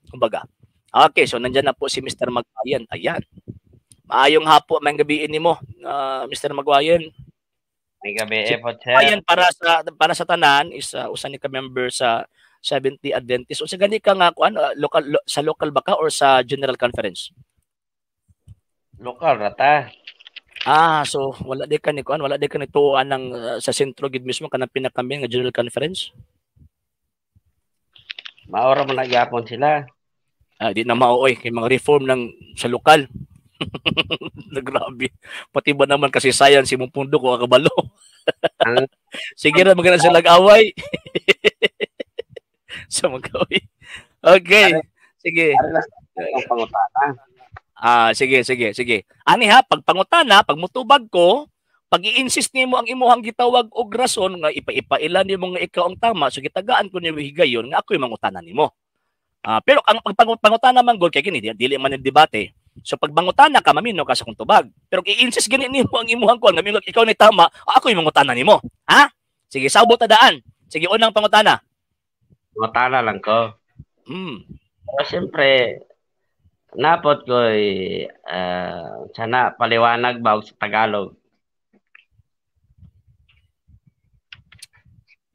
Kumbaga. Okay, so nandyan na po si Mr. Magwayen. Ayan. Maayong hapo, maayong gabi nimo, Mr. Magwayen. May gabi Si eh po, sir. Magwayen para sa tanan is usa ni ka member sa Seventh-day Adventist. Unsa gani ka nga kuan, local sa local ba ka or sa General Conference? Lokal rata. Ah, so wala di ka ni kuan, wala di ka ni tuoan ng sa sentro gid mismo kanang pinaka-main nga General Conference? Maura man na gyapon sila. Ah, di na mao oy, kay mga reform ng sa lokal. Na grabe. Pati ba naman kasi science imong pundo ko kabalo. Ang Sige ra magana sila away. Sa mag-away. Okay. Sige. Ari lang ang pangutana. Ah, sige, sige, sige. Ani ha, pag pangutana, pag mutubag ko, pag i-insist nimo ang imuhang gitawag og rason nga ipa-ipaila nimo nga ikaw ang tama, so gitagaan ko nimo higayon nga ako'y mangutana nimo. Ah, pero ang pagpangutana man gud kay kini dili man ni debate. So pag mangutana ka, mamino ka sa kong tubag. Pero kung i-insist gani nimo ang imuhang kuan nga mingon ikaw ni tama, ako'y mangutana nimo. Ha? Sige, sabot na daan. Sige, unang pangutana. Pangutana lang ko. Pero siyempre, napot ko sana paliwanag ba sa Tagalog?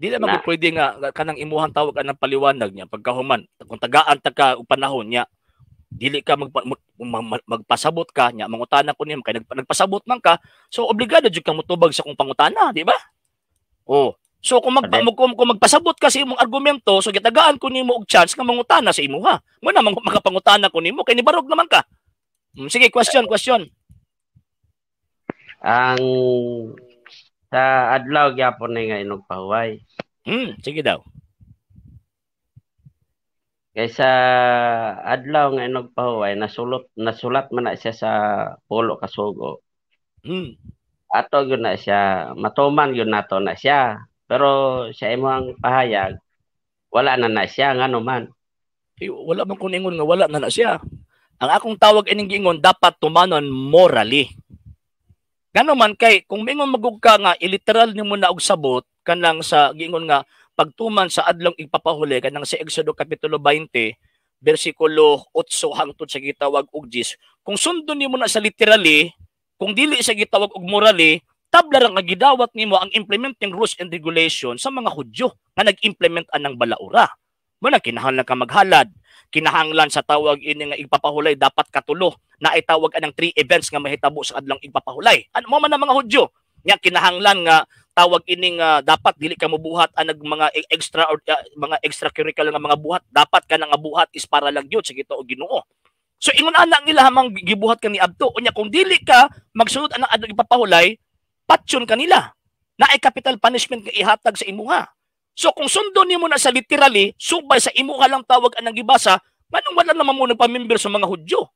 Di na man Na. pwede nga kanang imuhang tawag anang paliwanag niya pagkahuman kung tagaan ta ka og panahon niya dili ka magpasabot ka niya mangutana ko nimo kay nagpasabot man ka, so obligado jud kang motubag sa kong pangutana, di ba? Oh, so kung Pwede. kung magpasabot ka sa imong argumento, so gitagaan ko nimo og chance nga mangutana sa imuha mo na makapangutana ko nimo kay nibarog naman ka. Sige, question, question. Ang sa adlaw gyapon ni nga inog pahuway. Sige daw. Kaysa adlaw nga inog pahuway, nasulat man na siya sa pulo ka sugo. Ato gyud na siya, matuman gyud nato na siya. Pero sa imong pahayag, wala na na siya ngano man. Eh, wala man ko ningon nga wala na na siya. Ang akong tawag ining giingon dapat tumanon morally. Ngano man kay kung mingon magug ka nga iliteral nimo na og sabot kanang sa giingon nga pagtuman sa adlong igpapahuli kanang sa Exodo kapitulo 20 bersikulo 8 hangtod sa gitawag og 10, kung sundon nimo na sa literally, kung dili sa gitawag og morally, tabla ra nga gidawat nimo ang implementing rules and regulation sa mga Hudyo nga nag-implement anang balaura. Mo na kinahanglan ka maghalad, kinahanglan sa tawag ini nga igpapahulay dapat katulo na itawag anang 3 events nga mahitabo sa adlong igpapahulay. Ano mo man ang mga Hudyo? Nya kinahanglan nga tawag ini nga dapat dili ka mobuhat anag mga extra or mga extracurricular nga mga buhat, dapat ka nga buhat is para lang gyud sa Ginoo Ginoo. So ingon ana ang ila hamang gibuhat kani adto. Unya kung dili ka magsunod anang adlong igpapahulay, patyon kanila. Naay capital punishment nga ihatag sa imuha. So kung sundon nimo na sa literally, subay sa imuha lang tawag anang gibasa, nganong wala naman mo nagpamember sa mga Hudyo?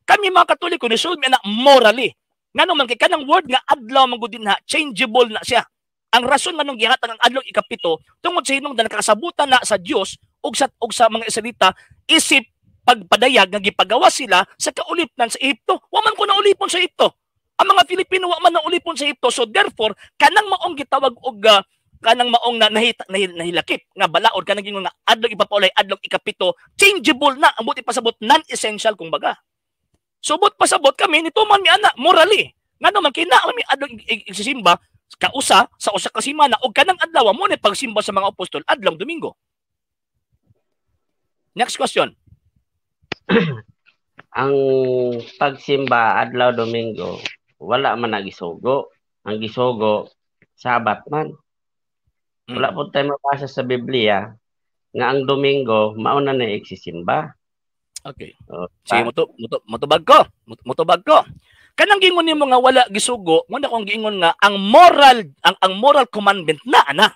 Kami mga Katoliko ni sulod mi ana morally. Ngano man kay kanang word nga adlaw man gud dinha, changeable na siya. Ang rason nganong gihatag ang adlaw ikapito tungod sa hinungdan nakasabutan na sa Dios ug sa mga Israelita isip pagpadayag nga gipagawa sila sa kaulipnan sa Ehipto. Wa man ko naulipon sa Ehipto. Ang mga Filipino wa man naulipon sa Ehipto. So therefore, kanang maong gitawag og kanang maong na, nahilakip nga balaod kanang gingon nga adlaw ipapaulay adlaw ikapito, changeable na ang buti pasabot, non-essential kung baga. So but pasabot kami nituman mi ana morally. Ngano man kay naa mi adlaw igsisimba kausa sa usa ka semana og kanang adlaw mo ni pagsimba sa mga apostol adlong Domingo. Next question. Ang pagsimba adlaw Domingo wala man nagisugo. Ang gisugo Sabat man. Wala po tayo mabasa sa Biblia nga ang Domingo mauna na igsisimba. Okay. O, Sige, pa? Motubag ko. Motubag ko. Kanang gingon nimo nga wala gisugo, mo na kong giingon nga ang moral ang moral commandment na ana.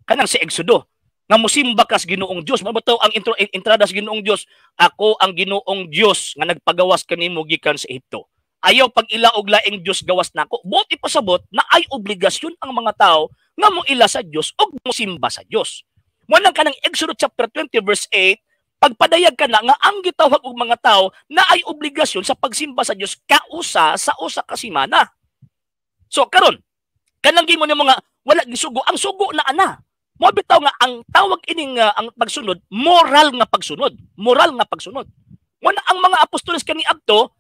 Kanang si Exodo nga mosimba ka sa Ginoong Dios. Mao ba ang entrada sa Ginoong Dios? Ako ang Ginoong Dios nga nagpagawas kanimo gikan sa Ehipto. Ayaw pag-ila og laing Dios gawas nako. Buot ipasabot na ay obligasyon ang mga tao nga moila sa Dios og mosimba sa Dios. Mo nang kanang Exodo chapter 20 verse 8, pagpadayag ka na nga ang gitawag og mga tao na ay obligasyon sa pagsimba sa Dios kausa sa usa ka semana. So karon, kanang gingon ng mga wala gisugo, ang sugo na ana. Mo bitaw nga ang tawag ining ang pagsunod, moral nga pagsunod, moral nga pagsunod. Muna ang mga apostoles kaniadto,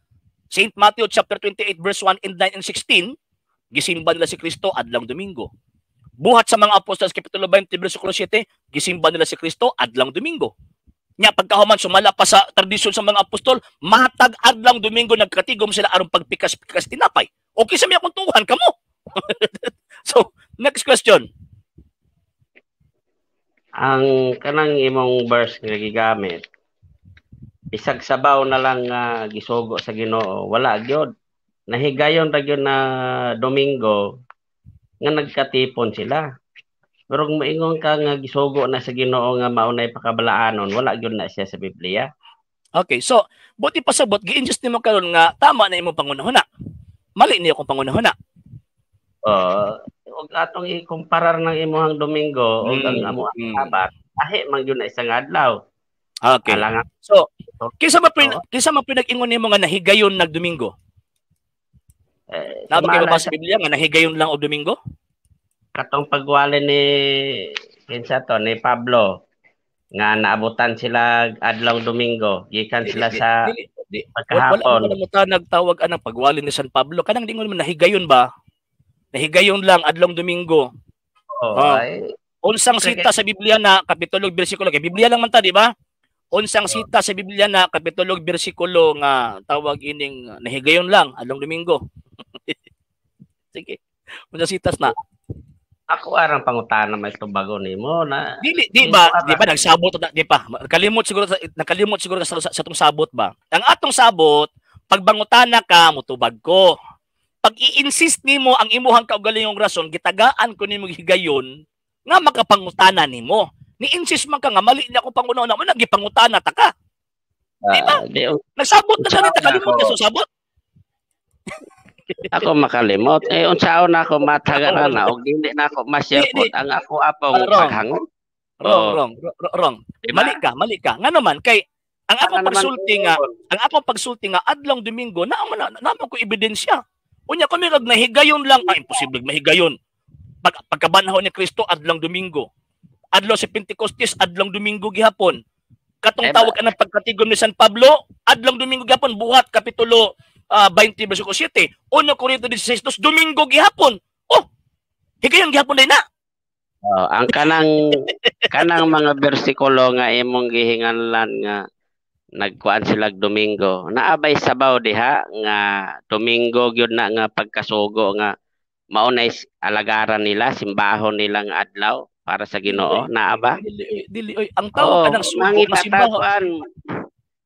St. Matthew chapter 28 verse 1 and 9 and 16, gisimba nila si Kristo adlong Domingo. Buhat sa mga apostoles kapitulo 20 bersikulo 7, gisimba nila si Kristo adlong Domingo. Nya pagkahuman sumala pa sa tradisyon sa mga apostol, matag adlong Domingo nagkatigom sila aron pagpikas-pikas tinapay. Okay sa mi akong tuhan kamo. So, next question. Ang kanang imong verse nga gigamit, bisag sabaw na lang nga gisugo sa Ginoo, wala gyud. Nahigayon ra gyud na Domingo nga nagkatipon sila. Pero kung maingon ka nga gisugo na sa Ginoo nga maunay pakabalaanon, wala gyud na siya sa Biblia. Okay, so buti pasabot gi-insist nimo karon nga tama na imong pangunahuna. Mali niyo akong pangunahuna. Og atong ikumparar ng imong Domingo og ang amo ang Sabat, ahi man gyud na isang adlaw. Okay. Alangan. So, kinsa man kinsa man pinag-ingon nimo nga nahigayon nag Domingo? Eh, naa ba kay sa Biblia nga nahigayon lang og Domingo? Katong pagwali ni kinsa to ni Pablo nga naabutan sila adlaw Domingo, gikan sila sa pagkahapon. Wala mo ta nagtawag anang pagwali ni San Pablo. Kanang dingon man nahigayon ba? Nahigayon lang adlong Domingo. Oh, ay. Unsang sita sa Biblia na kapitulo bersikulo kay Biblia lang man ta, di ba? Unsang sita sa Biblia na kapitulo bersikulo nga tawag ining nahigayon lang adlong Domingo. Sige. Unsang sitas na? Ako arang pangutana may tubago nimo na dili di ba di ba nagsabot na di pa nakalimot siguro sa atong sabot ba. Ang atong sabot pagbangutana ka motubag ko. Pag i-insist nimo ang imuhang kaugalingong rason, gitagaan ko nimo higayon nga makapangutana nimo. Ni-insist man ka nga mali na akong panguna-una mo, nagipangutana ta ka. Di ba? Nagsabot na ganit, nakalimot ka sa sabot. Ako makalimot. Eh, unsaon na ako matagan na og dili na ako ma-share ang ako apong paghangon. Wrong. Diba? Mali ka. Nga naman kay ang akong pagsulti nga adlong Domingo na man ko ebidensya. Unya kami kag nahigayon lang, imposible mahigayon. Pagkabanhaw ni Kristo adlong Domingo. Adlaw sa Pentecostes adlong Domingo gihapon. Katong tawag anang pagkatigom ni San Pablo adlong Domingo gihapon, buhat kapitulo 20 bersikulo 7, 1 Corinto 16, Domingo gihapon. Oh, higayon gihapon day na. Oh, ang kanang mga bersikulo nga imong gihinganlan nga nagkuan sila Domingo. Naabay sabaw diha nga Domingo gyud na nga pagkasugo nga mao na alagaran nila, simbahon nila nga adlaw para sa Ginoo. Naa ba? Dili oy, ang tawag kanang sugo nga simbahon.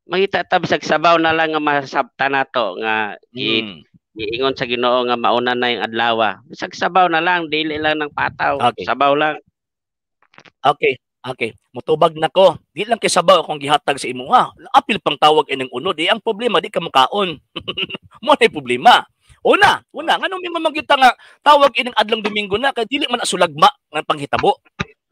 Mangita ta bisag sabaw na lang nga masabta nato nga giingon sa Ginoo nga mauna na yung adlaw. Bisag sabaw na lang, dili lang ng pataw. Okay. Sabaw lang. Okay. Okay, mutubag na ko. Di lang kay sabaw akong gihatag sa imuha. Apil pang tawag ining uno. Di ang problema, di ka mukaon. Mo na problema. Una, nganong may magyuta nga tawag ining adlong Domingo na kay dili man asulagma nga panghitabo.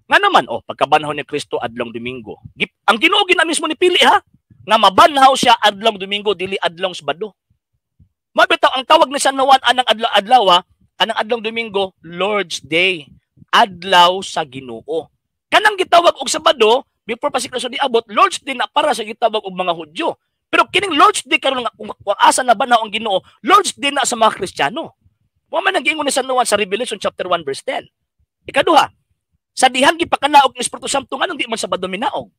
Nga naman, oh, pagkabanhaw ni Kristo adlong Domingo. Ang Ginoo gina mismo ni pili ha, nga mabanhaw siya adlong Domingo dili adlong Sabado. Mabitaw ang tawag ni San Juan anang adlaw, anang adlong Domingo, Lord's Day, adlaw sa Ginoo. Kanang gitawag og Sabado before pa si Kristo niabot, Lord's Day na para sa gitawag og mga Hudyo. Pero kining Lord's Day karon nga kung asa na ba na ang Ginoo, Lord's Day na sa mga Kristiyano. Wa man ang giingon ni San Juan sa Revelation chapter 1 verse 10. Ikaduha, sa dihang gipakanaog ni Espiritu Santo nganong di man Sabado minaog?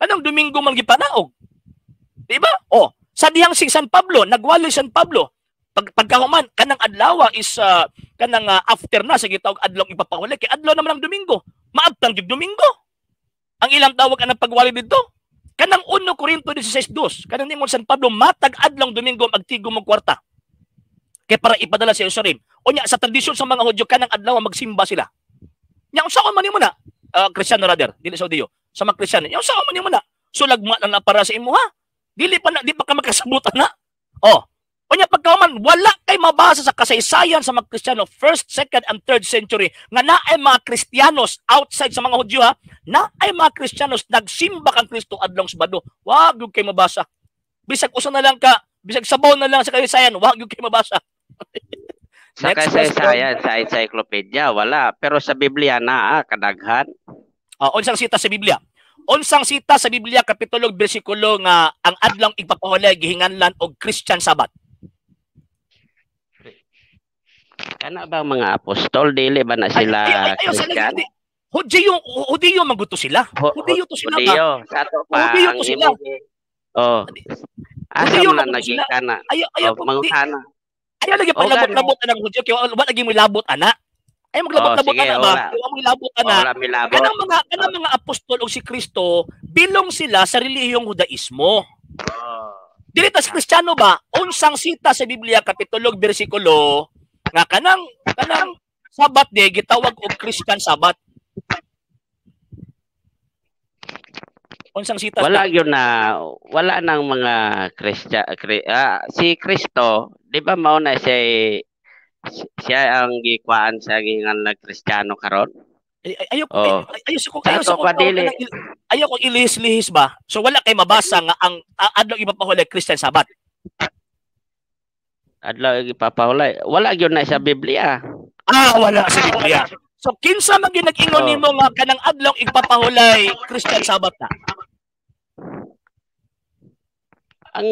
Anong Domingo man gipanaog? Di ba? Oh, sa dihang si San Pablo, nagwali San Pablo. Pagkahuman kanang adlaw is kanang after na sa gitawag adlaw ipapahuli kay adlaw naman ang Domingo. Maabtang jud Domingo. Ang ilang tawag anang pagwali didto. Kanang 1 Corinto 16:2, kanang ningon San Pablo matag adlong Domingo magtigom og kwarta. Kay para ipadala sa Jerusalem. Unya sa tradisyon sa mga Hudyo kanang adlaw magsimba sila. Nya unsaon man nimo na? Kristiyano rather, dili sa Hudyo. Sa mga Kristiyano, nya unsaon man nimo na? Sulagma lang na para sa imuha. Dili pa na, di pa ka makasabutan na. Oh. Unya pagkahuman wala kay mabasa sa kasaysayan sa mga Kristiyano 1st, 2nd and 3rd century nga naay mga Kristiyanos outside sa mga Hudyo ha, naay mga Kristiyanos nagsimba kang Kristo adlong Sabado. Wa gyud kay mabasa. Bisag usa na lang ka, bisag sabaw na lang sa kasaysayan, wa gyud kay mabasa. Sa kasaysayan, sa encyclopedia wala, pero sa Biblia naa kadaghan. Unsang sita sa Biblia? Unsang sita sa Biblia kapitulo bersikulo nga ang adlong igpapahulay gihinganlan og Christian Sabbath? Kana bang mga apostol dili ba na sila Christian? Hudiyo, Hudiyo maguto sila. Hudiyo to sila ba? Sa ato pa. Hudiyo to sila. Oh. Asa man na nagikana? Ayo ayo mangutana. Ayo lagi palabot-labot anang Hudyo kay wala lagi mo labot ana. Ay maglabot-labot ana ba? Wa mo labot ana. Kanang mga apostol og si Kristo bilong sila sa relihiyong Hudaismo. Dili ta si Kristiyano ba? Unsang sita sa Biblia kapitulo bersikulo nga kanang Sabat de gitawag og Christian Sabbath? Unsang sita? Wala gyud na, wala nang mga Kristiya, si Kristo, di ba mao na siya ang gikuan sa gingan na Kristiyano karon? Ayo ayo ko ilihis-lihis ba? So wala kay mabasa nga ang adlaw ipapahulay Christian Sabbath. Adlaw ipapahulay. Wala gyud na sa Biblia. Ah, wala sa Biblia. So kinsa man gyud nag-ingon nimo nga kanang adlaw ipapahulay Christian Sabbath na? Ang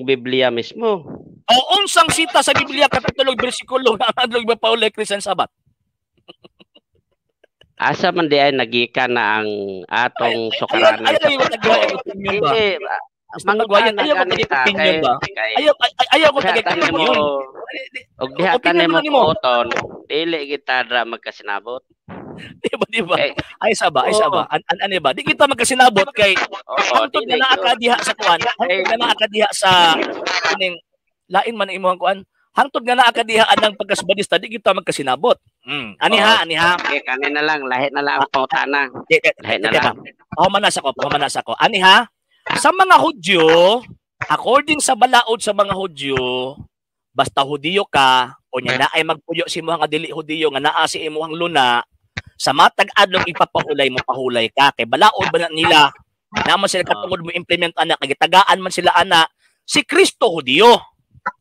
Biblia mismo. O unsang sita sa Biblia kapitulo bersikulo nga ang adlaw ipapahulay Christian Sabbath? Asa man di ay nagikan na ang atong sukaranan. Ayaw hindi ayaw ko opinion ba? Ayaw ko opinion. Og diha ka nimo kuton, dili kita ra magkasinabot. Di ba? Ay sa ba? An ba? Di kita magkasinabot kay hangtod na naa ka diha sa kuan, hangtod na naa ka diha sa kining lain man imong kuan. Hangtod nga naa ka diha anang pagkasbadista, di kita magkasinabot. Ani ha, ani ha. Okay, kani na lang, lahi na lang ang pangutana. Lahi na lang. Pahumanas ako. Ani ha? Sa mga Hudyo, according sa balaod sa mga Hudyo, basta Hudiyo ka o nya na ay magpuyo si imong nga dili Hudiyo nga naa si imong luna, sa matag adlong ipapahulay mo pahulay ka kay balaod ba na nila naman sila katungod mo implement ana kay gitagaan man sila ana si Kristo Hudiyo.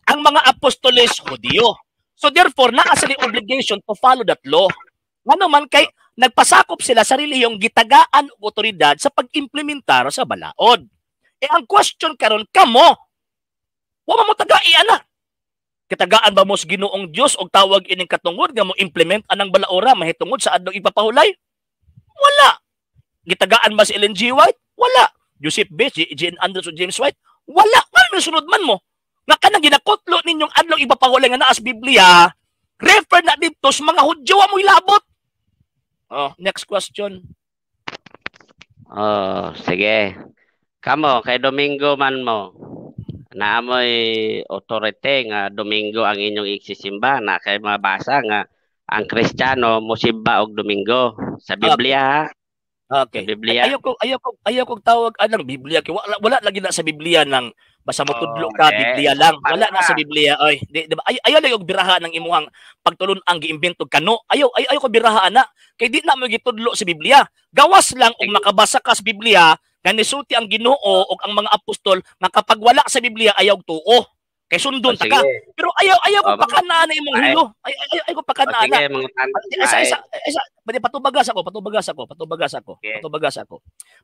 Ang mga apostoles Hudiyo. So therefore naa sila obligation to follow that law. Ngano man kay nagpasakop sila sa relihiyong gitagaan og otoridad sa pag-implementar sa balaod. Eh ang question karon kamo, wa man mo tagai ana. Kitagaan ba mo sa Ginoong Dios og tawag ining katungod nga mo implement anang balaora mahitungod sa adlong ipapahulay? Wala. Gitagaan ba si Ellen G. White? Wala. Joseph Bates, J. Andrews o James White? Wala. Ngano sunod man mo? Nga kanang ginakotlo ninyong adlong ipapahulay nga naa sa Biblia, refer na dito sa mga Hudyo wa mo ilabot. Oh, next question. Oh, sige. Kamo kay Domingo man mo. Naamoy authority nga Domingo ang inyong igsisimba na kay mabasa nga ang Kristiyano mosimba og Domingo sa Biblia. Okay. Sa Biblia. Ayaw ko tawag anang Biblia kay wala lagi na sa Biblia nang basta motudlo ka Biblia lang. Wala na sa Biblia. Oy, di ba? Ayaw lang og biraha ng imuhang pagtulun-ang giimbento kano. Ayaw ko biraha ana kay di na mo gitudlo sa Biblia. Gawas lang og makabasa ka sa Biblia nga nisulti ang Ginoo og ang mga apostol nga kapag wala sa Biblia ayaw tuo. Kay sundon ta ka. Pero ayaw ko pakanaan na imong hilo. Ayaw ko pakanaan na. Isa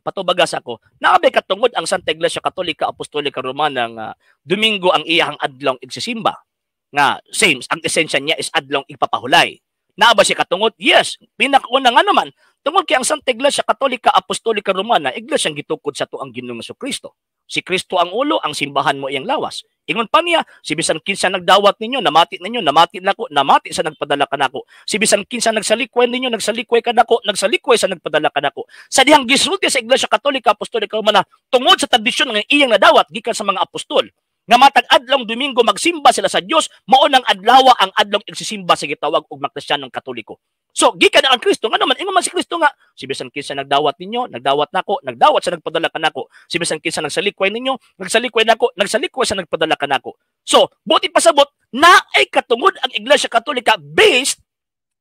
patubagas ako. Naabay katungod ang Santa Iglesia Katolika Apostolika Romana nga Domingo ang iyahang adlong igsisimba. Nga same ang esensya niya is adlong ipapahulay. Naa ba siya katungod? Yes. Pinakauna nga naman, tungod kay ang Santa Iglesia Katolika Apostolika Romana, iglesia ang gitukod sa tuang Ginoong Kristo. Si Kristo ang ulo, ang simbahan mo iyang lawas. Ingon pa niya, si bisan kinsa nagdawat ninyo, namati ninyo, namati nako, namati sa nagpadala kanako. Si bisan kinsa nagsalikway ninyo, nagsalikway kanako, nagsalikway sa nagpadala kanako. Sa dihang gisulti sa Iglesia Katolika Apostolika Romana, tungod sa tradisyon nga iyang nadawat gikan sa mga apostol, nga matag adlong Domingo magsimba sila sa Dios, mao nang adlawa ang adlong igsisimba sa gitawag og mga Kristiyanong Katoliko. So gikan na ang Kristo, ngano man ingon man si Kristo nga si bisan kinsa nagdawat ninyo, nagdawat nako, nagdawat sa nagpadala kanako. Si bisan kinsa nagsalikway ninyo, nagsalikway nako, nagsalikway sa nagpadala kanako. So, buti pasabot naay katungod ang Iglesia Katolika based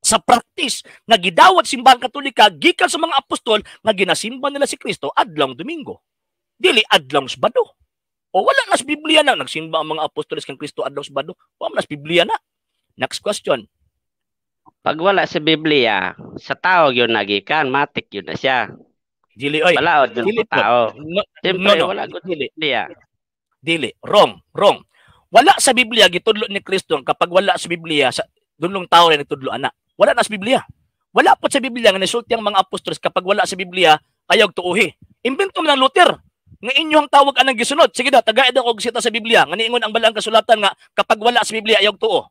sa practice nga gidawat simbahan Katolika gikan sa mga apostol nga ginasimba nila si Kristo adlong Domingo. Dili adlong Sabado. O wala na sa Biblia na nagsimba ang mga apostoles kang Kristo adlong Sabado. Wala na sa Biblia na. Next question. Pag wala sa Biblia, sa tao gyud nagikan, matik gyud na siya. Dili oy. Balaod gyud Dili sa tao. No, Siyempre, no, no. wala gud Dili. Biblia. Dili. Wrong, wrong. Wala sa Biblia gitudlo ni Kristo kapag wala sa Biblia sa dunlong tao rin nagtudlo ana. Wala na sa Biblia. Wala po sa Biblia nga nisulti ang mga apostoles kapag wala sa Biblia ayaw tuuhi. Imbento man ng Luther nga inyong tawag anang gisunod. Sige daw, tagaid ako og sita sa Biblia nga niingon ang balaang kasulatan nga kapag wala sa Biblia ayaw tuo.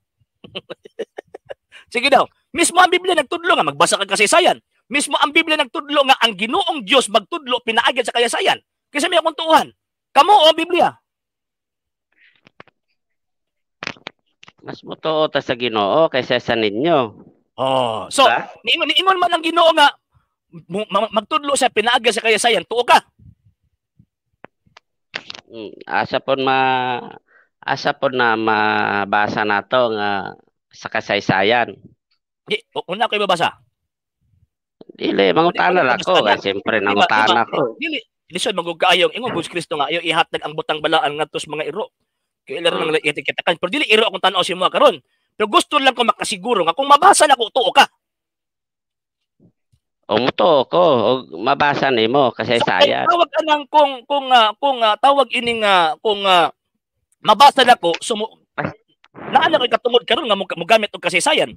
Sige daw. Mismo ang Biblia nagtudlo nga magbasa kag kasaysayan. Mismo ang Biblia nagtudlo nga ang Ginoong Dios magtudlo pinaagad sa kasaysayan. Kinsa may akong tuuhan? Kamo o ang Biblia? Mas mutuo ta sa Ginoo kaysa sa ninyo. Oh, so Diba? niingon man ang Ginoo nga magtudlo sa pinaagad sa kasaysayan, tuo ka. Asa pod na mabasa nato nga sa kasaysayan. Di, una ko ibabasa. Dili, mangutana Di, ra ko. di, Kay siyempre, di ba, nangutana di ba, ko. Dili, lisod magug kaayong ingon gud si Kristo nga ayaw ihatag ang butang balaan ngadto sa mga iro. Kay ila ra nang itikitakan. Pero dili iro akong tan-aw sa imo karon. Pero gusto lang ko makasiguro nga kung mabasa nako tuo ka. O mutuo ko og mabasa nimo kasaysayan. So, tawag anang kung tawag ining kung mabasa nako naa na koy katungod karon nga mogamit og kasaysayan.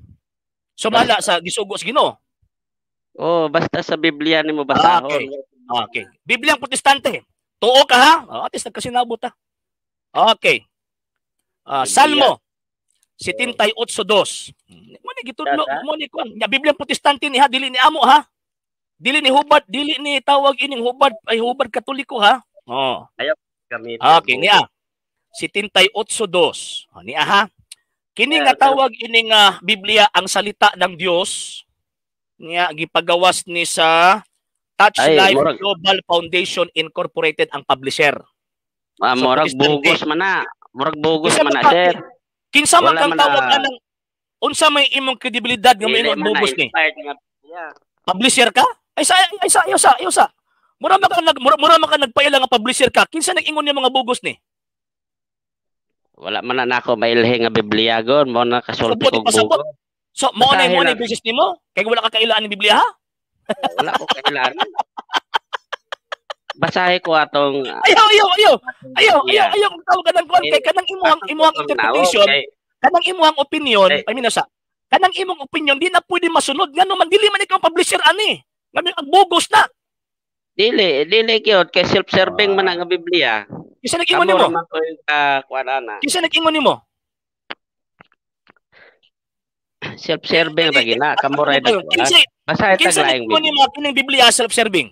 Sumala sa gisugo sa Ginoo. Oh, basta sa Biblia nimo basahon. Okay. Okay. Biblia ang Protestante. Tuo ka ha? Oh, at least nagkasinabot ha. Okay. Salmo 78:2. Mo ni gitudlo, mo ni kuan. Nya Biblia ang Protestante ni ha, dili ni amo ha. Dili ni hubad, dili ni tawag ining hubad ay hubad Katoliko ha. Oh. Ayaw gamitin. Okay, niya. 78:2. Oh, niya ha. Kini nga tawag ining Biblia ang salita ng Dios. Niya gipagawas ni sa Touch Ay, Life murag, Global Foundation Incorporated ang publisher. Ah, So, murag Protestante. bugos man na. Murag bugos Kinsa man na, man ka, sir. kinsa man Wala kang man tawag na anang unsa may imong kredibilidad nga dili moingon man na bugos ni? inspired nga Biblia. Publisher ka? Ay sa ay sa ay sa ay sa. Mura man ka nagpaila nga publisher ka. Kinsa nag-ingon ni mga bugos ni? Wala man na nako mailhi nga Biblia gon, mo na kasulti Pasabot, kog pasabot. bugos. So mao na Basahin mo na lang. basis nimo kay wala ka kailaan ni Biblia ha? Wala ko kailangan. Basahin ko atong Ayaw ayaw ayaw. Ayaw Biblia. ayaw ayaw kung tawag ka ng kuan kay kanang imuhang Atong imuhang paminaw, interpretation, kay kanang imuhang opinion, Kay I mean sa kanang imong opinion di na pwede masunod ngano man dili man ikaw ang publisher ani. Ngano ang bugos na. Dili, dili gyud kay self-serving man ang Biblia. Kinsa nag-ingon Kamo nimo? ra man koy kuan ana. Kinsa nag-ingon nimo? Self-serving ra gina, kamo ra Kinsa nagkuan. Basahin kinsa taglaing nag-ingon Biblia. nimo kining Biblia self-serving?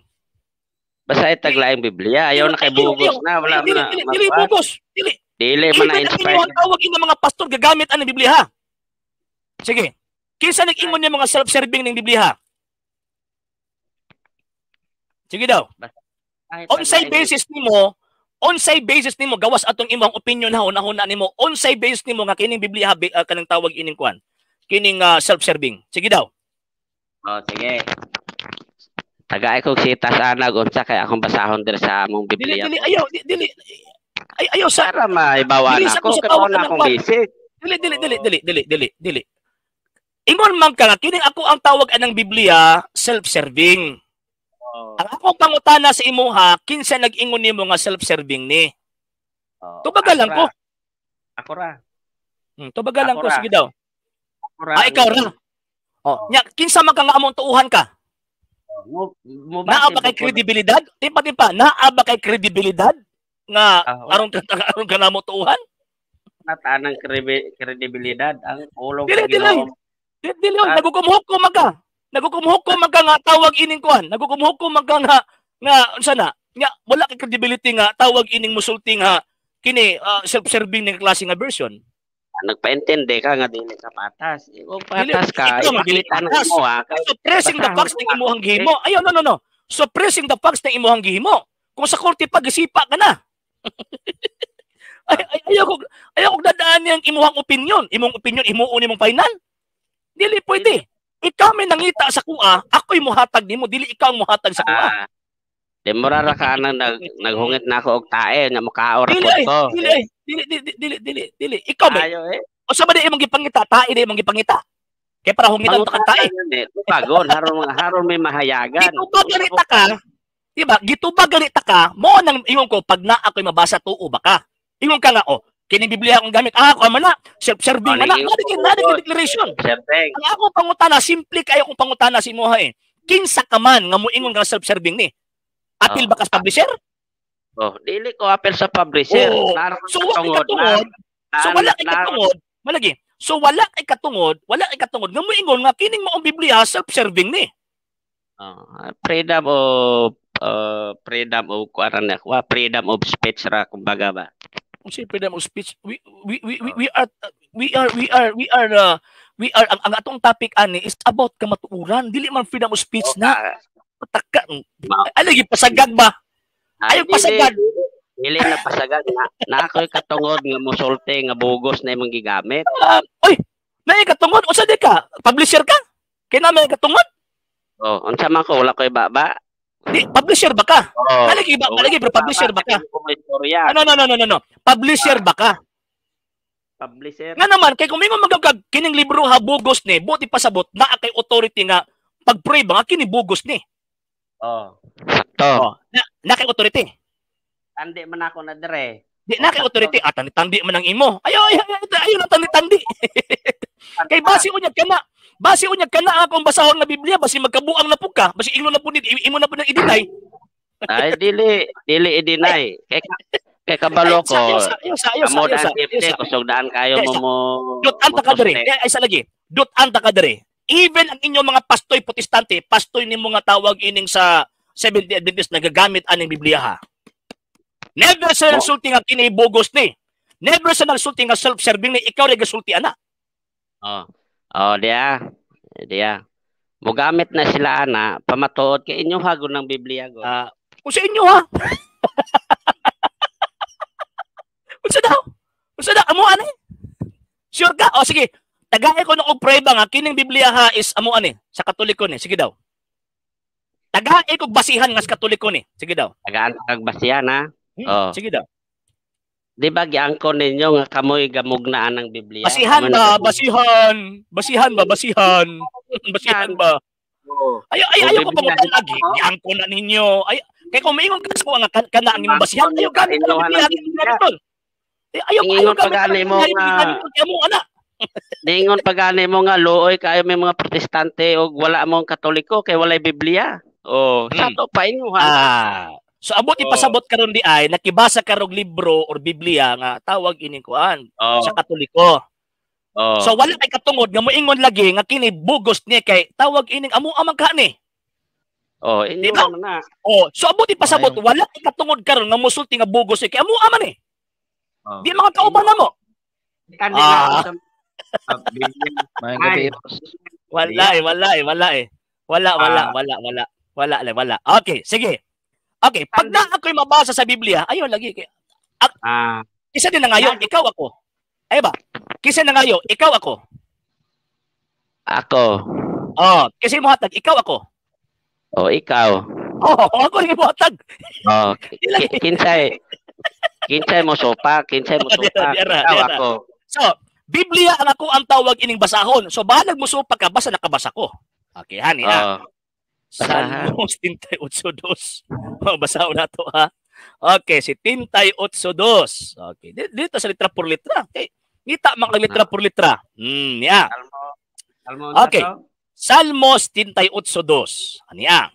Basahin taglaing Biblia, ayaw na kay bugos na, wala man Dili na dili dili makuan. bugos. Dili. Dili man na Even ang inspired. inyong tawag ina mga pastor gagamit ang Biblia ha. Sige. Kinsa nag-ingon ni mga self-serving ning Biblia ha? Sige daw. Basahin Unsay taglaing basis nimo, unsay basis nimo gawas atong imong opinion ha una-una nimo, unsay basis nimo nga kining Biblia kanang tawag ining kuan? Kining self-serving. Sige daw. Oh, sige. Tagay kog sita sa anag unsa kay akong basahon diri sa among Dili Biblia. dili ayaw dili, dili ay ayaw sa Para maibawan dili sa ako ko sa kay tawag mao na ng akong kuan. basic. Dili dili dili dili dili dili dili. Ingon man ka nga kining ako ang tawag anang Biblia self-serving. Oh. Ang akong pangutana sa imuha, kinsa nag-ingon nimo nga self-serving ni? Oh, Tubaga lang ako ko. ra. Ako ra. Tubaga lang Ako ko ra. sige daw. Ako ra. Ah, ikaw ra. Oh, nya kinsa man ka nga among tuuhan ka? Mo mo Naa ba kay kredibilidad? Timpa timpa, naa ba kay kredibilidad nga Ah, aron ka aron ka namo tuuhan? Natanang kredibilidad ang pulong Dili sa dili. Ginoo. Dili dili, Ah. naghukom-hukom man ka. Naghukom-hukom man ka nga tawag ining kuan. Naghukom-hukom man ka nga nga unsa na? Nya wala kay credibility nga tawag ining musulti nga kini self-serving ning klase nga version. Nagpaintindi ka nga dili ka patas. Kung Dili, patas ka, ikaw man dili ipakita na patas. mo ha. Kay Suppressing the basahon facts mo ng imuhang gihimo. Ayaw, no, no, no. Suppressing the facts ng imuhang gihimo. Kung sa korte pa, gisipa ka na. Ay, ay, ayaw ko dadaan niyang imuhang opinion. Imong opinion, imuon imong final. Dili pwede. Ikaw may nangita sa kuha, ako'y muhatag nimo, dili ikaw ang muhatag sa kuha. Ah, di mo ra ka nang naghungit na ako og tae nga mukaor Dili ko ay, to. dili ay, dili dili dili dili dili. Ikaw may Ayo eh. o sa ba di imong gipangita, tae di imong gipangita. Kay para hungitan ta kag tae. Tubagon haron mga haron may mahayagan. Gitubag ganita ka, di ba? Gitubag ganita ka, mo nang ingon ko pag naa ako'y mabasa tuo ba ka? Ingon ka nga, oh, kining Biblia akong gamit. Ah, ako man na, self-serving man na. Nadi declaration. Serving. Ang ako pangutana, simple kayo kong pangutana si imuha eh. Kinsa ka man nga moingon nga self-serving ni? Apil ba ka sa publisher? Oh, dili ko apil sa publisher. Oh. So wala kay katungod. So wala kay katungod. Malagi. So wala kay katungod, wala kay katungod nga moingon nga kining maong Biblia self-serving ni. Oh, freedom of freedom of kuan na, freedom of speech ra kumbaga ba. Kung si freedom of speech, we are ang atong topic ani is about kamatuoran, dili man freedom of speech na. Pataka. Ay lagi pasagag ba? Ayaw pasagad. Dili na pasagad na, na ako'y katungod nga mosulti nga bugos na imong gigamit. Oy, naay katungod unsa di ka? Publisher ka? Kay na may katungod? Oh, unsa man ko, wala ko'y baba. Di publisher ba ka? Oh, Kalagi ba, kalagi bro, publisher ba ka? Istorya. No, no, no, no, no, no. Publisher ba ka? Publisher. Nga naman kay kung mingon magagag kining libro ha bugos ni, buti pasabot naa kay authority nga pag-pray ba nga kini bugos ni. Oh, sakto. Oh, na kay authority. Tandi man ako na dire. Di na kay authority. Ah, tandi-tandi man ang imo. Ayo, ayo, ayo, ayo tandi-tandi. Kay base unyag kana, base unyag kana akong basahon nga Biblia, basi magkabuang na pud ka, basi imo na pud imo na pud nang i-deny. Ay dili, dili i-deny. Kay kay kabalo ko. Ayo sa, ayo sa, Amo ayo sa, daan safety, kusog daan kayo mo mo. Dut anta ka diri. Ay sa lagi. Dut anta ka diri. Even ang inyong mga pastoy protestante, pastoy nimo nga tawag ining sa Seventh-day Adventist nagagamit aning Biblia ha. Never sa nagsulti nga kini bugos ni. Never sa nagsulti nga self-serving ni, ikaw ra gasulti ana. Oh. Oh, diya. Diya. Mogamit na sila ana pamatuod kay inyo hagon ng Biblia go. Kung sa inyo ha. Unsa daw? Unsa daw amo ani? Sure ka? O sige. Tagay ko og prueba nga kining Biblia ha is amo ani sa Katoliko ni. Sige daw. Tagay kog basihan nga sa Katoliko ni. Sige daw. Tagaan kag basihan ha. Oh. Sige daw. Di ba giangkon ninyo nga kamoy gamugnaan ng Biblia? Basihan ba? Basihan. Basihan ba? Basihan. Basihan ba? Oo. Ay ay ayaw ko pangutan lagi. Giangkon na ninyo. Ay kay kung maingon ka sa nga kana ang imong basihan, ayaw gamit ang Biblia. Ayaw Ingon pa gani mo nga Ningon pa gani mo nga luoy kayo may mga protestante og wala mong Katoliko kay walay Biblia. Oh, sa to pa inyo ha. So abot ipasabot karon di ay nakibasa karog libro or Biblia nga tawag ining kuan sa Katoliko. Oh. So wala kay katungod nga moingon lagi nga kini bugos ni kay tawag ining amo amang ka ni. Oh, inyo Diba? man na. Oh, so abot ipasabot wala kay katungod karon nga mosulti nga bugos ni kay amo aman ni. Oh. Di mga kauban na mo. Wala eh, wala eh, wala eh. Wala, wala, wala, wala. Wala, wala. Okay, sige. Okay, pag na ako'y mabasa sa Biblia, ayun lagi. Kisa din na ngayon, ikaw ako. Ay ba? Kisa na ngayon, ikaw ako. Ako. Oh, kasi mo hatag, ikaw ako. Oh, ikaw. Oh, ako rin mo hatag. Oh, kinsay. Kinsay mo sopa, kinsay mo sopa. Ikaw ako. So, Biblia ang ako ang tawag ining basahon. So, bahalag mo sopa ka, basta nakabasa ko. Okay, hani ha. Salmos 38:2. Oh, basahon na to ha. Okay, si 38:2. Okay, dito sa litra por litra. Okay. Ngita mga litra por litra. Niya. Okay. Salmos 38:2. Aniya.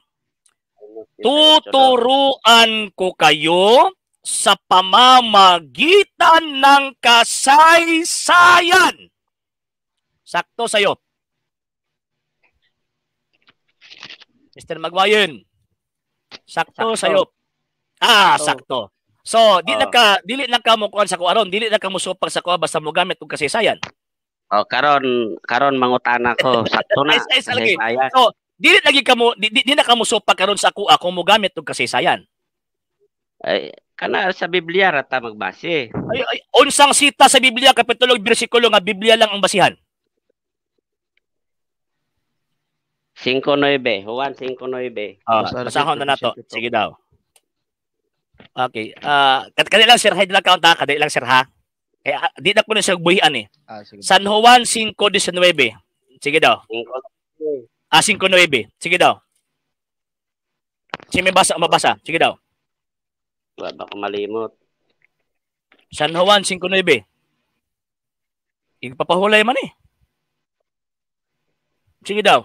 Tuturuan ko kayo sa pamamagitan ng kasaysayan. Sakto sa'yo. Mr. Magwayen. Sakto sa'yo. Ah, sakto. So, di na ka dili na ka mo kuan sa kuaron, dili na ka mosupag sa kuha basta mo gamit og kasaysayan. Oh, karon karon mangutana ko, sakto na. Ay, lagi. So, dili lagi kamo di na ka mosupag karon sa kuha kung mo gamit og kasaysayan. Ay, kana sa Biblia ra ta magbase. Ay, ay, unsang sita sa Biblia kapitulo ug bersikulo nga Biblia lang ang basihan? 5:9, Juan 5:9. Ah, basahon na nato. Sige daw. Okay. Kadali lang sir, hide lang count ha, kadali lang sir ha. Kaya di na ko na siya buhian eh. Sige. San Juan 5:19. Sige daw. Ah, 5:9. Sige daw. Sige, may basa, mabasa. Sige daw. Wa ba ko malimot. San Juan 5:9. Igpapahulay man eh. Sige daw.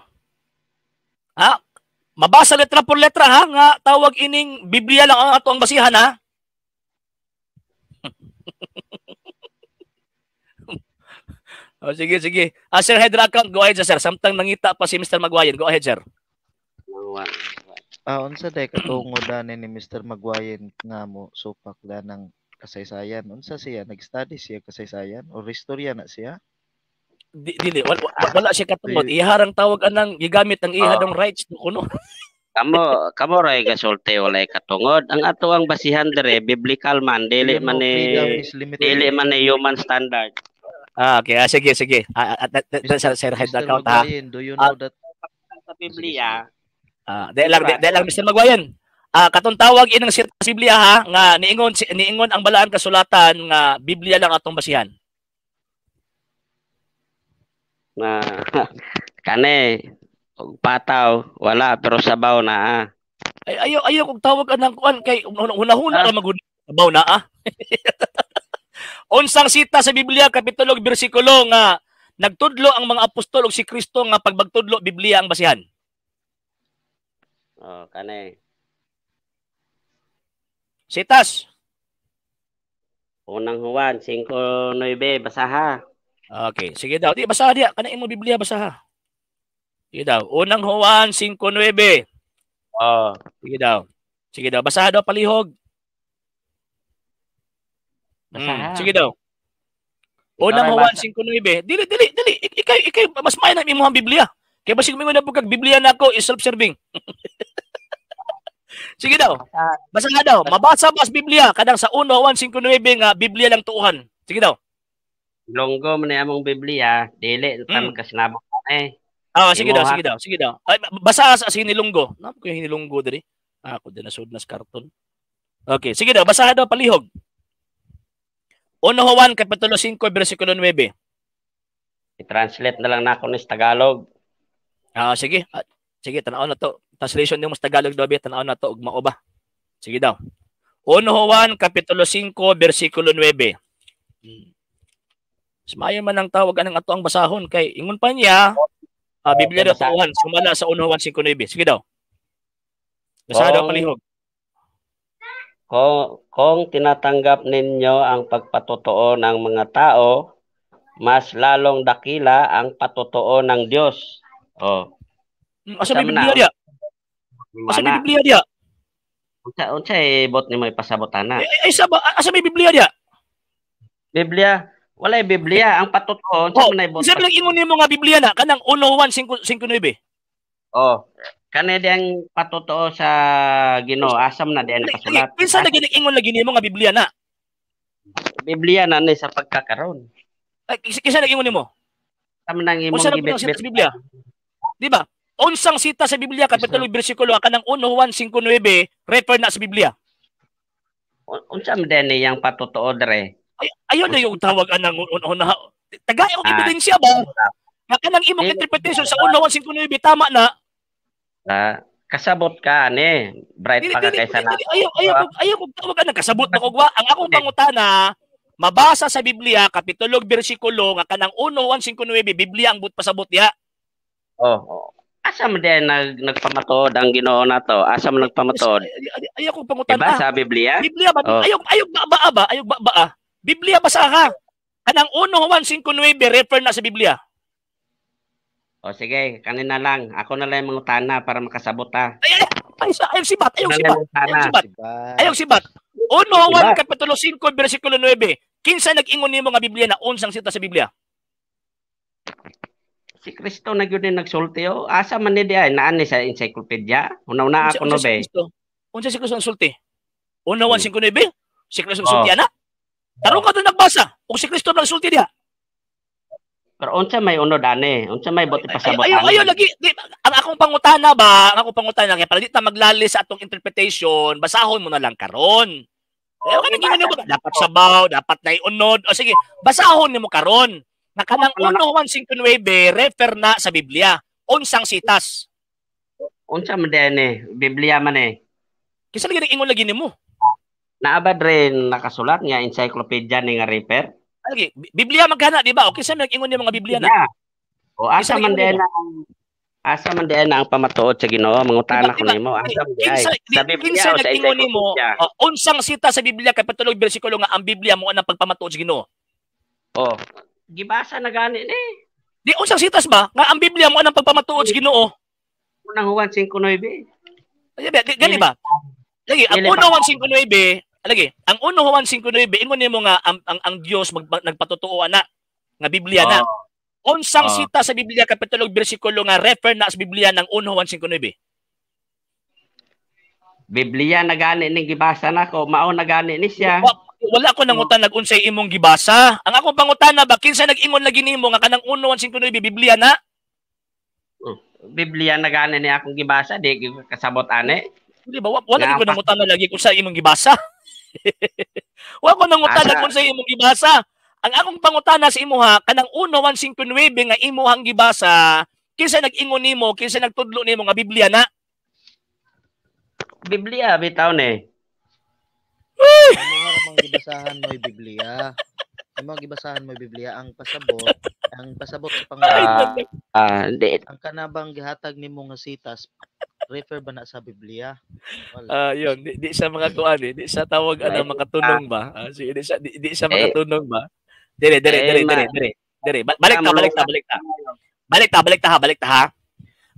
Ha? Mabasa letra por letra ha nga tawag ining Biblia lang ang ato ang basihan ha. Oh, sige, sige. Ah, Sir Hydra account, go ahead sir. Samtang nangita pa si Mr. Magwayan. Go ahead, sir. Ah, unsa day katungod ani ni Mr. Magwayan nga mo supak ng kasaysayan? Unsa siya nag-study siya kasaysayan or istorya na siya? Dili wala, wala siya katungod. Iharang tawag anang gigamit ang iha dong rights kuno. Kamo ray gasulti walay katungod. Ang ato ang basihan dire biblical man, dili man ni dili man ni human standard. Ah, okay. Ah, sige, sige. Sir Hydra account ha. Do you know that sa Biblia? Ah, di lang Mr. Magwayan. Ah, katong tawag inang sa Biblia ha nga niingon ang balaan kasulatan nga Biblia lang atong basihan. Na kani og pataw wala pero sabaw na ah. Ay ayo kog tawag anang kuan kay hunahuna ra magud sabaw na ah. Unsang sita sa Biblia kapitulo ug bersikulo nga nagtudlo ang mga apostol ug si Kristo nga pagbagtudlo Biblia ang basihan? Oh, kani. Sitas. Unang Juan 5:9, basaha. Okay, sige daw. Di basaha diya kana imo Biblia basaha. Sige daw. Unang Juan 5:9. Oh, sige daw. Sige daw, basaha daw palihog. Basaha. Sige daw. Unang Juan 5:9. Dili dili dili ikay mas maayo na imong Biblia. Kay basig mingon na pugkag Biblia nako is self-serving. Sige daw. Basaha daw. Mabasa ba sa Biblia kadang sa 1 Juan 5:9 nga Biblia lang tuuhan. Sige daw. Ilonggo man ni among Biblia, dili ta magkasinabot eh. Ah, sige daw, sige daw, sige daw. Ay, basa sa hinilunggo. Namo ko yung hinilunggo diri. Ah, ako din nasud na sa karton. Okay, sige daw, basaha daw palihog. 1 Juan kapitulo 5 bersikulo 9. I-translate na lang nako ni sa Tagalog. Ah, sige. Ah, sige, tan-aw na to. Translation nimo sa Tagalog daw, tan-aw na to ug mao ba. Sige daw. 1 Juan kapitulo 5 bersikulo 9. Smayo man ang tawag anang ato ang basahon kay ingon pa niya Biblia daw tuuhan sumala sa 1 Juan 5:9. Sige daw. Basaha daw palihog. Kung tinatanggap ninyo ang pagpatotoo ng mga tao, mas lalong dakila ang patotoo ng Diyos. Oh. Asa may Biblia diya? Asa may Biblia diya? Unsa ibot nimo ipasabot ana? Ay sa ba asa may Biblia diya? Biblia, walay Biblia ang patotoo. Unsa man ibot? Unsa lang ingon nimo nga Biblia na kanang 1 Juan 5:9? Oh. Kani diyang patotoo sa Ginoo, asam na diyan nakasulat. Kinsa na gini-ingon lagi nimo nga Biblia na? Biblia na ni sa pagkakaron. Ay, kinsa nag-ingon nimo? Tama nang imong gibit-bit sa Biblia. Di ba? Unsang sita sa Biblia kapitulo bersikulo kanang 1 Juan 5:9 refer na sa Biblia. Unsa man din yang patotoo dre? Ay, ayon na yung tawag anang una. Tagay og ebidensya ba? Nga kanang imong interpretation sa 1 Juan 5:9 tama na. Kasabot ka ani, bright pa ka kaysa na. Ayaw kog tawag anang kasabot na kog wa. Ang akong pangutana, mabasa sa Biblia kapitulo bersikulo nga kanang 1 Juan 5:9 Biblia ang but pasabot diha. Oh. Asa man din nagpamatuod ang Ginoo nato? Asa man nagpamatuod? Ayaw kog pangutana. Diba sa Biblia? Biblia ba? Oh. Ayaw ba ba? Ayaw ba ba? Biblia basa ka. Kanang 1 Juan 5:9 refer na sa Biblia. O sige, kanina lang. Ako na lang yung mangutana para makasabot ha. Ay, ayaw sibat, ayaw sibat. Ayaw sibat. Ayaw sibat. 1 Juan kapitulo 5 bersikulo 9. Kinsa nag-ingon nimo nga Biblia na unsang sita sa Biblia? Si Kristo na gyud nagsulti o. Asa man ni diay naan ni sa encyclopedia? Una-una ako no be. Unsa si Kristo nagsulti? 1 Juan 5:9? Si Kristo nagsulti ana? Tarong ka to nagbasa. Og si Kristo nagsulti diha. Pero unsa may unod ani? Unsa may buot ipasabot ani? Ayo lagi di, ang akong pangutana ba, ang akong pangutana kay para di ta maglali sa atong interpretation, basahon mo na lang karon. Ayaw ka naging ba? Dapat sabaw, dapat naiunod. O sige, basahon nimo karon. Nga kanang 1 Juan 5:9 refer na sa Biblia. Unsang sitas? Unsa man din eh, Biblia man eh. Kinsa lagi nag-ingon lagi nimo? Naa ba rin nakasulat nga encyclopedia ni nga refer? Lagi, Biblia magkana, di ba? O kinsa man nag-ingon ni mga Biblia na? Yeah. O asa man din ang asa man din ang pamatuod sa Ginoo, mangutana ko nimo, asa man diay? Sa Biblia o sa nag-ingon nimo, unsang sita sa Biblia kapitulo bersikulo nga ang Biblia mo ang pagpamatuod sa Ginoo? Oh, gibasa na gani ni. Di unsang sitas ba nga ang Biblia mo ang pagpamatuod sa Ginoo? Unang Juan 5:9. Ay, gani ba? Lagi, ang 1 Juan 5:9, lagi, ang 1 Juan 5:9 ingon nimo nga ang Dios nagpatotoo ana nga Biblia na. Unsang sita sa Biblia kapitulo bersikulo nga refer na sa Biblia ng 1 Juan 5:9? Biblia na gani ning gibasa nako, mao na gani ni siya. Wala ko nangutan nag-unsay imong gibasa. Ang akong pangutana ba kinsa nag-ingon lagi nimo nga kanang 1 Juan 5:9 Biblia na? Biblia na gani ni akong gibasa, di kasabot ane. Di ba? Wala ko nangutana lagi kung sa imong gibasa. Wala ko nangutana kung sa imong gibasa. Ang akong pangutana sa imuha kanang 1 Juan 5:9 nga imuhang gibasa, kinsa nag-ingon nimo, kinsa nagtudlo nimo nga Biblia na? Biblia bitaw ni. Imo ramang gibasahan mo Biblia. Imo gibasahan mo Biblia ang pasabot sa Panginoon. Ang kanabang gihatag nimo nga sitas refer ba na sa Biblia? Wala. Yun, di sa mga kuan eh, di sa tawag ana makatunong ba? Sige, di sa makatunong ba? Dire. Balik ta ha.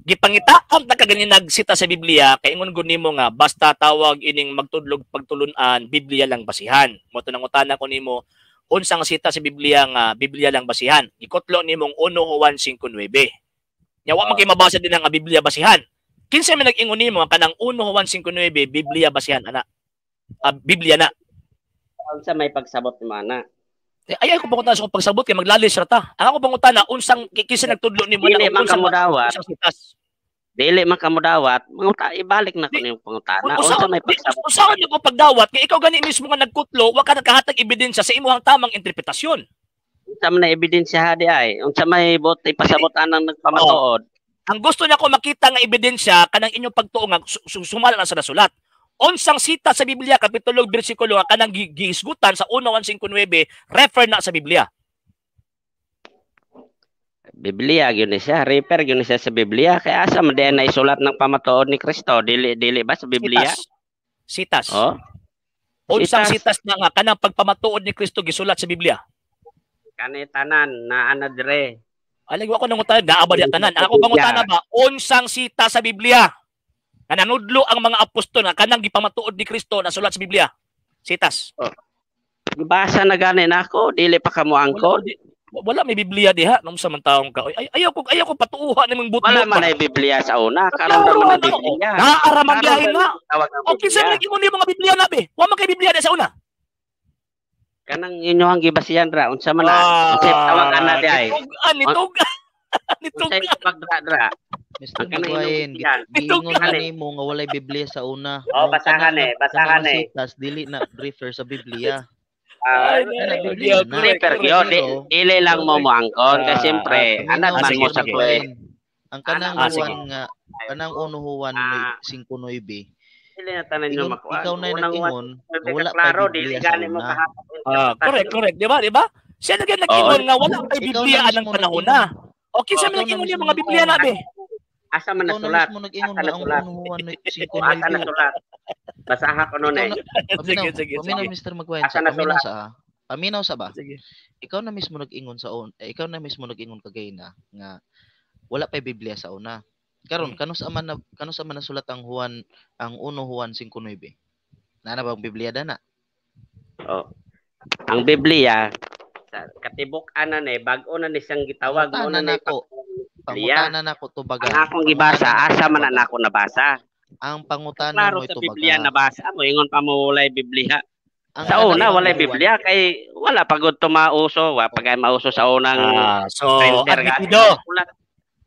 Gipangita ang ta kaganin nagsita sa Biblia kay ingon gud nimo nga basta tawag ining magtudlog pagtulun-an Biblia lang basihan. Mo to nangutana ko nimo unsang sita sa Biblia nga Biblia lang basihan. Gikutlo nimong 1 Juan 5:9. Nya wa man kay mabasa din ang Biblia basihan. Kinsa man nag-ingon nimo kanang 1 Juan 5:9 Biblia basihan ana? Biblia na. Unsa may pagsabot nimo ana? Ay ako pangutana sa akong pagsabot kay maglalis ra ta. Ang ako pangutana unsang kinsa nagtudlo nimo na unsa man sitas? Dili man kamo dawat, manguta ibalik na ko niyong pangutana. Unsa may pagsabot? Usaon ko pagdawat kay ikaw gani mismo nga nagkutlo, wa ka nagkahatag ebidensya sa imong tamang interpretasyon. Unsa man na ebidensya ha di ay? Unsa may bot ipasabot anang nagpamatuod? Ang gusto niya ko makita nga ebidensya kanang inyong pagtuo nga sumala na sa nasulat. Unsang sita sa Biblia kapitulo bersikulo nga kanang gihisgutan sa 1 Juan 5:9 refer na sa Biblia. Biblia gyud ni siya, refer gyud ni siya sa Biblia kay asa man diay naisulat ng pamatuod ni Kristo, dili dili ba sa Biblia? Sitas. Oh. Unsang sitas na nga kanang pagpamatuod ni Kristo gisulat sa Biblia? Kani tanan naa na dire. Alay wa ko nangutana naa ba diya tanan? Ang ako pangutana ba unsang sita sa Biblia? Nga nanudlo ang mga apostol nga kanang gipamatuod ni Kristo nasulat sa Biblia. Sitas. Oh. Gibasa na gani nako, dili pa kamo angkod. Wala may Biblia diha nung sa man taong ka. Ay, ayaw ko patuuha nimong butbot. Wala man ay Biblia sa una, karon ra man ay Biblia. Naa ra man diha na. O kinsa man nag-ingon nimo mga Biblia na be? Wa man kay Biblia diha sa una. Kanang inyohang gibasihan ra unsa man na? Unsa tawag ana di ay? Nitug-an. Pagdra-dra. Mr. Magwain, giingon na nimo nga walay Biblia sa una. Oh, basahan eh, basahan eh. Sitas dili na refer sa Biblia. Refer gyud, dili lang mo moangkon kasi siyempre anad man mo sa kuwen. Ang kanang Juan nga kanang 1 Juan 5:9. Dili na tanan nyo makuha. Ikaw na nag-ingon, wala pa Biblia sa una. Correct, di ba? Di ba? Siya nag-ingon nga wala pa Biblia anang panahon na. O kinsa man nag-ingon niya mga Biblia na be? Asa man nasulat? Asa nasulat? Asa nasulat? Basaha ko noon eh. Sige. Paminaw, Mr. Magwain. Asa nasulat? Paminaw sa ba? Sige. Ikaw na mismo nag-ingon sa ikaw na mismo nag-ingon kagay na nga wala pa Biblia sa una. Karon kanus man nasulat ang Juan ang 1 Juan 5:9? Naa na ba ang Biblia dana? Oh. Ang Biblia katibuk-an na ni bag-o na ni siyang gitawag mo na nako. Pangutana nako tubaga. Ang akong gibasa asa man na nako nabasa. Ang pangutana mo tubaga. Biblia nabasa mo ingon pa mo walay Biblia. Ang sa una walay Biblia kay wala pagod tumauso, wa pagay mauso sa unang so admitido.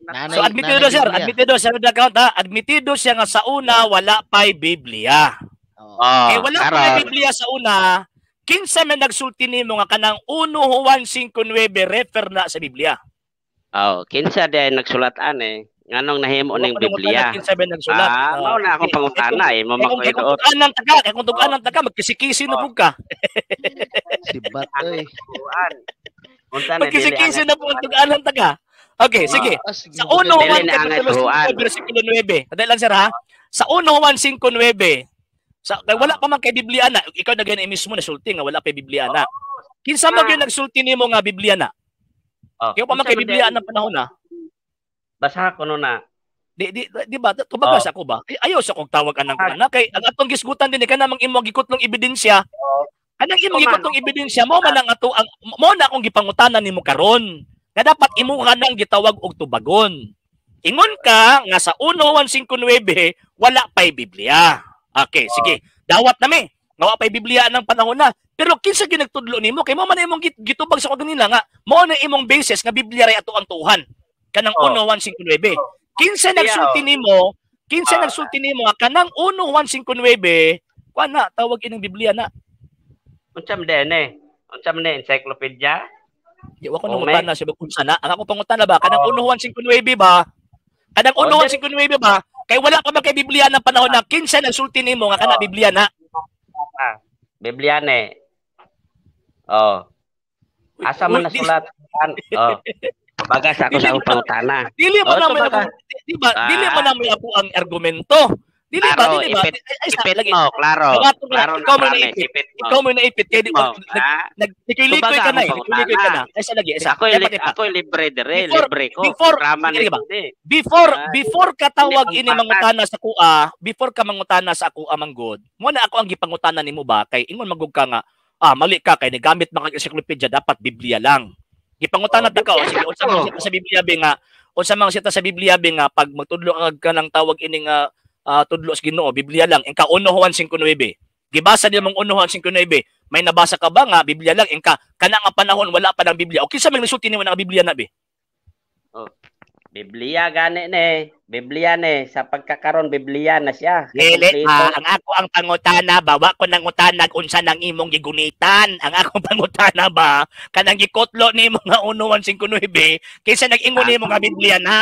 So admitido sir, admitido sir account ha, admitido siya nga sa una wala pay Biblia. Oh, eh wala pay Biblia sa una. Kinsa man nagsulti nimo nga kanang 1 Juan 5:9 refer na sa Biblia? Oh, kinsa di ay nagsulat ani? Nganong nahimo ning Biblia? Kinsa ba nagsulat? Ah, mao na akong pangutana eh, mo makoy doot. Kung taga, kay kung tug-anan taga, magkisikisi na pud ka. Si Bat oy. Magkisikisi na pud tug-anan taga. Okay, sige. Sa 1 Juan kapitulo 5 bersikulo 9. Dali lang sir ha. Sa 1 Juan 5:9. Sa kay wala pa man kay Biblia na, ikaw na gani mismo nasulti nga wala pa Biblia na. Kinsa man gyud nagsulti nimo nga Biblia na? Kaya pa man kay Biblia na panahon na. Basa ko no na. Di ba? Tubagas ako ba? Ayaw sa kong tawag anang kuan kay ang atong gisgutan din kanang imong gikutlong ebidensya. Kanang imong gikutlong ebidensya mo man ang ato ang mo na akong gipangutana nimo karon. Nga dapat imo ka nang gitawag og tubagon. Ingon ka nga sa 1 Juan 5:9 wala pay Biblia. Okay, sige. Dawat nami. Nga wa pay Biblia nang panahon na. Pero kinsa gyud nagtudlo nimo kay mo man imong gitubag sa kanila nga mo na imong basis nga Biblia ray ato ang tuuhan. Kanang 1 Juan 5:9. Kinsa nagsulti nimo? Kinsa nagsulti nimo nga kanang 1 Juan 5:9 kuan na tawag ining Biblia na. Unsa man din eh? Unsa man encyclopedia? Di wa ko nangutana siya unsa na. Ang ako pangutana ba kanang 1 Juan 5:9 ba? Kanang 1 Juan 5:9 ba? Kay wala pa man kay Biblia ng panahon na kinsa nagsulti nimo nga kana Biblia na? Biblia ne. Oh. Asa man nasulat? Oh. Baga sa ako sa akong pangutana. Dili mo na may di ba? Dili mo na may ako ang argumento. Dili ba? Dili ba? Ipit mo, klaro. Klaro. Ikaw mo naipit. Ikaw mo naipit kay naglikoy ka na eh. Naglikoy ka na. Ay sa lagi isa. Ako libre dire, libre ko. Before ka tawag ini mangutana sa kuha, before ka mangutana sa ako manggod. Mo na ako ang gipangutana nimo ba kay ingon magug ka nga mali ka kay nigamit man kag encyclopedia dapat Biblia lang. Gipangutana ta ka sige unsa man sa Biblia be nga unsa man sita sa Biblia be nga pag magtudlo ka ng tawag ini nga tudlo sa Ginoo Biblia lang ingka 1 Juan 5:9. Gibasa nimo 1 Juan 5:9. May nabasa ka ba nga Biblia lang ingka kana nga panahon wala pa ng Biblia. O kinsa man nisulti nimo nga Biblia na be? Oh. Biblia gani ne. Biblia ne sa pagkakaron Biblia na siya. Dili ang ako ang pangutana ba wa ko nangutanag unsa nang imong gigunitan. Ang akong pangutana ba kanang gikotlo nimo nga 1 Juan 5:9 kinsa nag-ingon nimo nga Biblia na?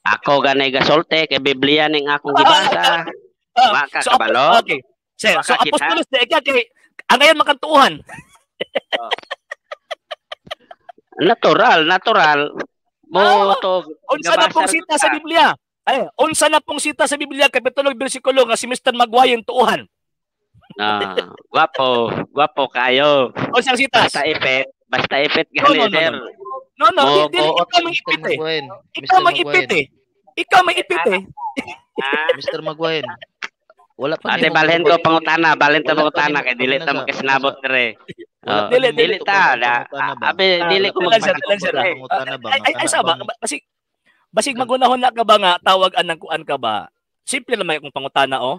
Ako gani gasolte kay Biblia ning akong gibasa. Wa ka kabalo. Okay. Sir, so apostolos di ka kay ang ngayon makantuhan. Natural, natural. Mo to unsa na pong sita sa Biblia? Ay, unsa na pong sita sa Biblia kapitulo bersikulo nga si Mr. Maguire tuuhan. Gwapo, gwapo kayo. Unsa sita? Basta ipit gani sir. No, dili ikaw may ipit eh. Ikaw may ipit eh. Ikaw may ipit eh. Mr. Maguire. Wala pa nimo. Ate balhin ko pangutana, balhin ta pangutana kay dili ta makisnabot dire. Dili ta. Abe dili ko magpangutana ba. Ay sa ba basig magunahon na ka ba nga tawag anang kuan ka ba? Simple lang akong pangutana oh.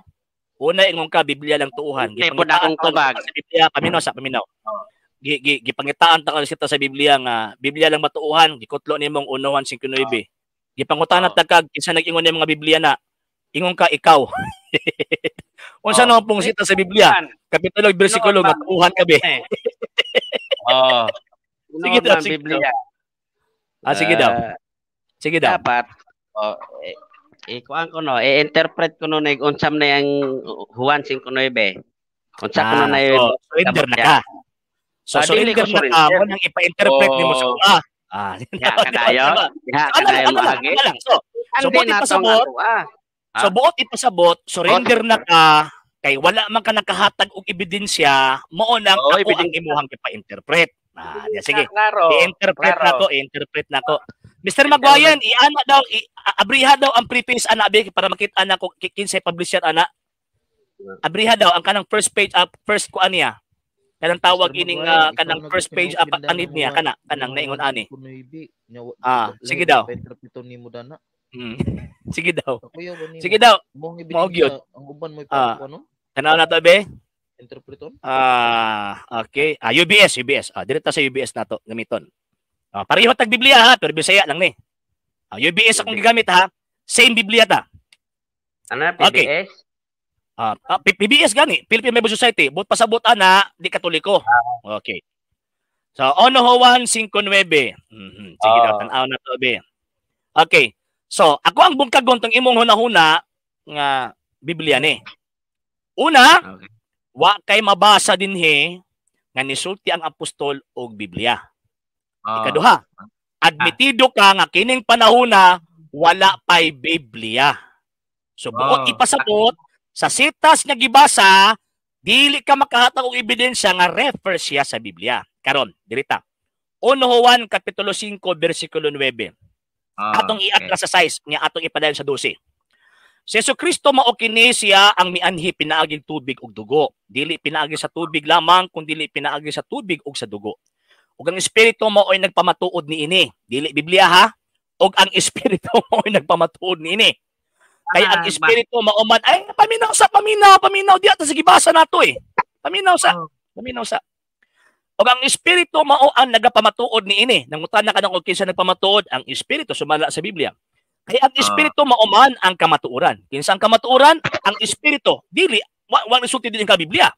Una ingon ka Biblia lang tuuhan. Gipangitaan akong tubag sa Biblia, paminaw sa paminaw. Gipangitaan ta ka sa Biblia nga Biblia lang matuuhan, gikutlo nimong 1 Juan 5:9. Gipangutana ta kag kinsa nag-ingon nimo nga Biblia na? Ingon ka ikaw. Unsa naman pong sita sa Biblia? Kapitulo bersikulo nga tuuhan ka be. Oh. Sige daw, Biblia. Sige daw. Sige daw. Dapat ikuan ko no, i-interpret ko no nig unsa man ang Juan 5:9. Unsa ko no na surrender na ka. So surrender na ka mo nang ipa-interpret nimo sa una. Diha kadayon. Diha kadayon maagi. So buot ipasabot. So buot ipasabot, surrender na ka kay wala man ka nakahatag og ebidensya, mao nang ako ang imuhang ipa-interpret. Sige. I-interpret nako, i-interpret nako. Mr. Maguire, iana daw, abriha daw ang preface ana be para makita nako kinsay publisher ana. Abriha daw ang kanang first page first kuan niya. Kanang tawag ining kanang first page anid niya kana kanang naingon ani. Sige daw. Sige daw. Sige daw. Mao gyud. Ang uban mo ipakuan no? Tanaw na to be? Interpreton? Okay. UBS, UBS. Direkta sa UBS nato gamiton. Pareho tag Biblia ha, pero Bisaya lang ni. UBS akong gigamit ha. Same Biblia ta. Ano PBS? Okay. PBS gani, Philippine Bible Society, but pasabot ana di Katoliko. Okay. So 1 Juan 5:9. Sige daw, tan-aw na to be. Okay. So, ako ang bungkagon tong imong hunahuna nga Biblia ni. Una, wa kay mabasa dinhi nga nisulti ang apostol og Biblia. Ikaduha, admitido ka nga kining panahona wala pay Biblia. So buot ipasabot sa sitas nga gibasa, dili ka makahatag og ebidensya nga refer siya sa Biblia. Karon, dirita. 1 Juan kapitulo 5 bersikulo 9. Atong iatras sa size nga atong ipadayon sa 12. Si Jesucristo mao kini siya ang mianhi pinaaging tubig ug dugo. Dili pinaagi sa tubig lamang kun dili pinaagi sa tubig ug sa dugo. Ug ang espiritu mao'y nagpamatuod niini. Dili Biblia ha. Ug ang espiritu mao'y nagpamatuod niini. Kay ang espiritu mao man ay paminaw sa paminaw paminaw diya ta sige basa nato eh. Paminaw sa paminaw sa. Ug ang espiritu mao ang nagapamatuod niini. Nangutana ka nang og kinsa nagpamatuod, ang espiritu sumala sa Biblia. Kay ang espiritu mao man ang kamatuoran. Kinsa ang kamatuoran? Ang espiritu. Dili wa nisulti din ka Biblia.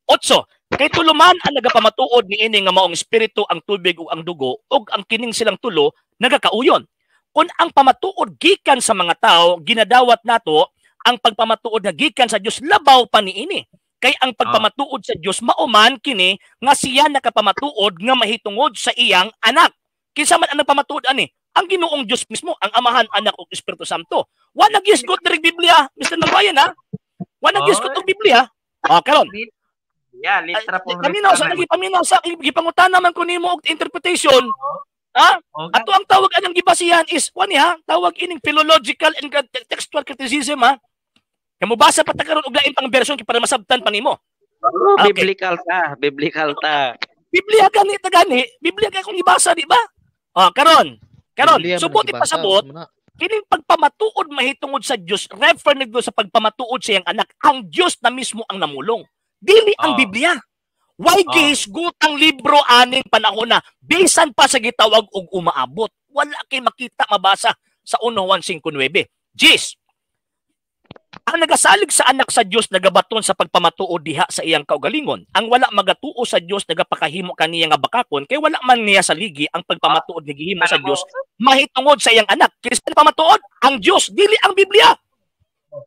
8. Kay tulo man ang nagapamatuod niini nga maong espiritu, ang tubig ug ang dugo, ug ang kining silang tulo nagakauyon. Kung ang pamatuod gikan sa mga tao, ginadawat nato ang pagpamatuod nga gikan sa Dios labaw pa niini. Kay ang pagpamatuod sa Dios mao man kini nga siya nakapamatuod nga mahitungod sa iyang anak. Kinsa man ang nagpamatuod ani? Ang Ginoong Dios mismo, ang Amahan, Anak ug Espiritu Santo. Wa nagisgot diri Biblia, Mr. Nagbayan ha. Wa nagisgot og Biblia. Karon. Yeah, litra po. Paminaw sa lagi, paminaw sa gipangutana man ko nimo og interpretation. Ha? Okay. Ato ang tawag anang gibasihan is wani ha, tawag ining philological and textual criticism ha. Kay mobasa pa ta karon og lain pang version kay para masabtan pa nimo. Oh, okay. Biblical ta, biblical ta. Biblia gani ta gani, Biblia kay kung gibasa di ba? Karon. Karon, subot ipasabot, kining pagpamatuod mahitungod sa Dios, refer nito sa pagpamatuod sa iyang anak, ang Dios na mismo ang namulong. Dili ang Biblia. Why gisgutang libro aning panahon na bisan pa sa gitawag og umaabot. Wala kay makita mabasa sa 1 Juan 5:9. Jis, ang nagasalig sa anak sa Dios nagabaton sa pagpamatuod diha sa iyang kaugalingon. Ang wala magatuo sa Dios nagapakahimo kaniya nga bakakon kay wala man niya saligi ang pagpamatuod nga gihimo sa Dios mahitungod sa iyang anak. Kinsa pamatuod? Ang Dios, dili ang Biblia.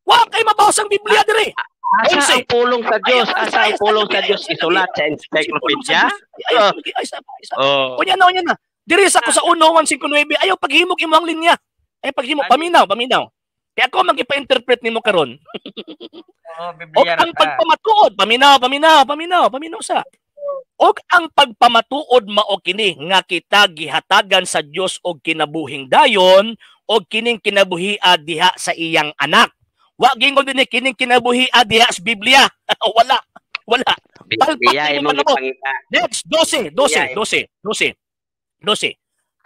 Wa kay mabasa ang Biblia diri. Asa ang pulong sa Dios? Asa ang pulong sa Dios isulat sa encyclopedia? Unya na, unya na. Diri sa ko sa 1 Juan 5:9, ayaw paghimog imong linya. Ayaw paghimog, paminaw, paminaw. Kaya ako mag-ipa-interpret nimo karon. Og ang pagpamatuod, paminaw, paminaw, paminaw, paminaw sa. Og ang pagpamatuod mao kini nga kita gihatagan sa Dios og kinabuhing dayon og kining kinabuhia diha sa iyang anak. Wa gingon dinhi kining kinabuhia diha sa Biblia. Wala. Wala. Biblia imong gipangita. Next, 12, 12, 12, 12. 12.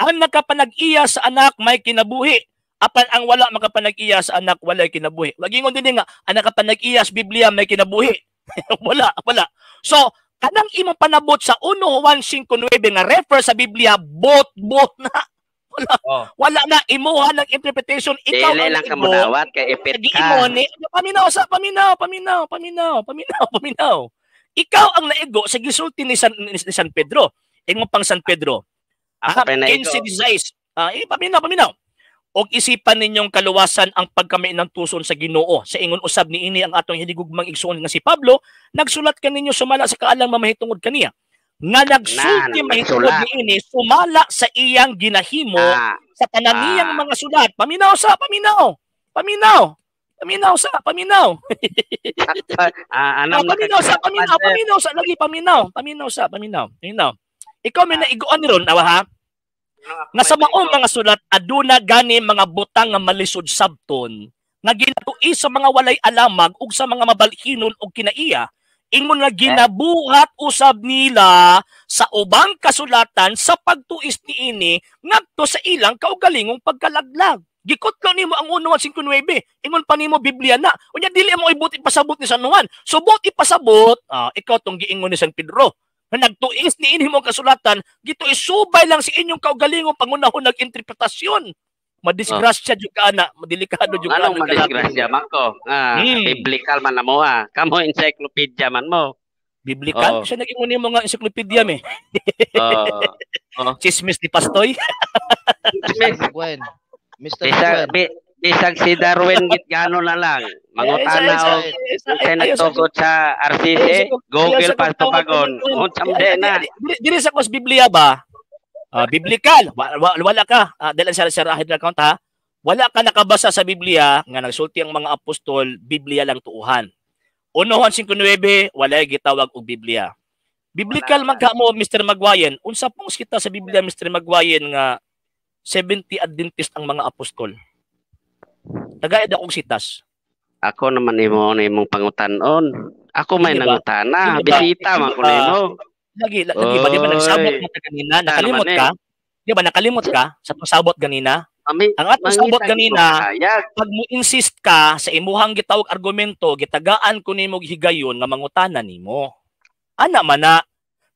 Ang nakapanag-iya sa anak may kinabuhi. Apan ang wala makapanag-iya sa anak walay kinabuhi. Wa gingon dinhi nga ang nakapanag-iya sa Biblia may kinabuhi. Wala, wala. So, kanang imong panabot sa 1 Juan 5:9 nga refer sa Biblia, bot-bot na. Wala. Wala na imuha ng interpretation. Ikaw dili lang ka modawat kay ipit ka. Paminaw sa paminaw, paminaw, paminaw, paminaw, paminaw. Ikaw ang naigo sa gisulti ni San Pedro. Ingon pang San Pedro. 15:16. Paminaw, paminaw. Og isipan ninyong kaluwasan ang pagkami ng tuson sa Ginoo. Sa ingon usab niini ang atong hinigugmang igsoon nga si Pablo, nagsulat kaninyo sumala sa kaalang mamahitungod kaniya. Nga nagsulti mahitungod niini sumala sa iyang ginahimo sa tanan niyang mga sulat. Paminaw sa, paminaw. Paminaw. Paminaw sa, paminaw. Paminaw sa, paminaw, paminaw sa lagi paminaw, paminaw sa, paminaw. Paminaw. Ikaw may naiguan ni ron, awa ha? Nga sa maong mga sulat aduna gani mga butang nga malisod sabton nga ginatuis sa mga walay alamag ug sa mga mabalhinon og kinaiya, ingon nga ginabuhat usab nila sa ubang kasulatan sa pagtuis niini ngadto sa ilang kaugalingong pagkalaglag. Gikutlo nimo ang 1 Juan 5:9. Ingon pa nimo Biblia na. Unya dili mo ibut ipasabot ni San Juan. Subot ipasabot, ikaw tong giingon ni San Pedro. Na nagtuis ni ini mong kasulatan, gituis subay lang si inyong kaugalingong pangunahon nag-interpretasyon. Madisgrasya jud ka ana, madelikado jud ka Anong madisgrasya man ko? Ah, biblical man na mo ha. Kamo encyclopedia man mo. Biblical? Siya nag-ingon nimo nga encyclopedia me. Oh. Chismis ni Pastoy. Mr. Gwen. Mr. Gwen. Bisag si Darwin gitgano na lang. Mangutana og unsay nagtugot sa RCC, Google pa tubagon. Unsam na. Diri sa kos Biblia ba? Biblical. Wala ka. Dahil sa Sir Ahid account ha. Wala ka nakabasa sa Biblia nga nagsulti ang mga apostol, Biblia lang tuuhan. 1:59 walay gitawag og Biblia. Biblical man ka mo Mr. Magwayen. Unsa pong kita sa Biblia Mr. Magwayen nga 70 Adventist ang mga apostol? Tagaid akong sitas. Ako naman nimo na imong pangutan-on. Ako may nangutana, bisita man ko nimo. Lagi lagi ba di ba nagsabot mo kanina? Nakalimot ka? Di ba nakalimot ka sa pagsabot ganina? Ang atong sabot ganina, pag mo insist ka sa imuhang gitawag argumento, gitagaan ko nimo higayon nga mangutana nimo. Ana man na.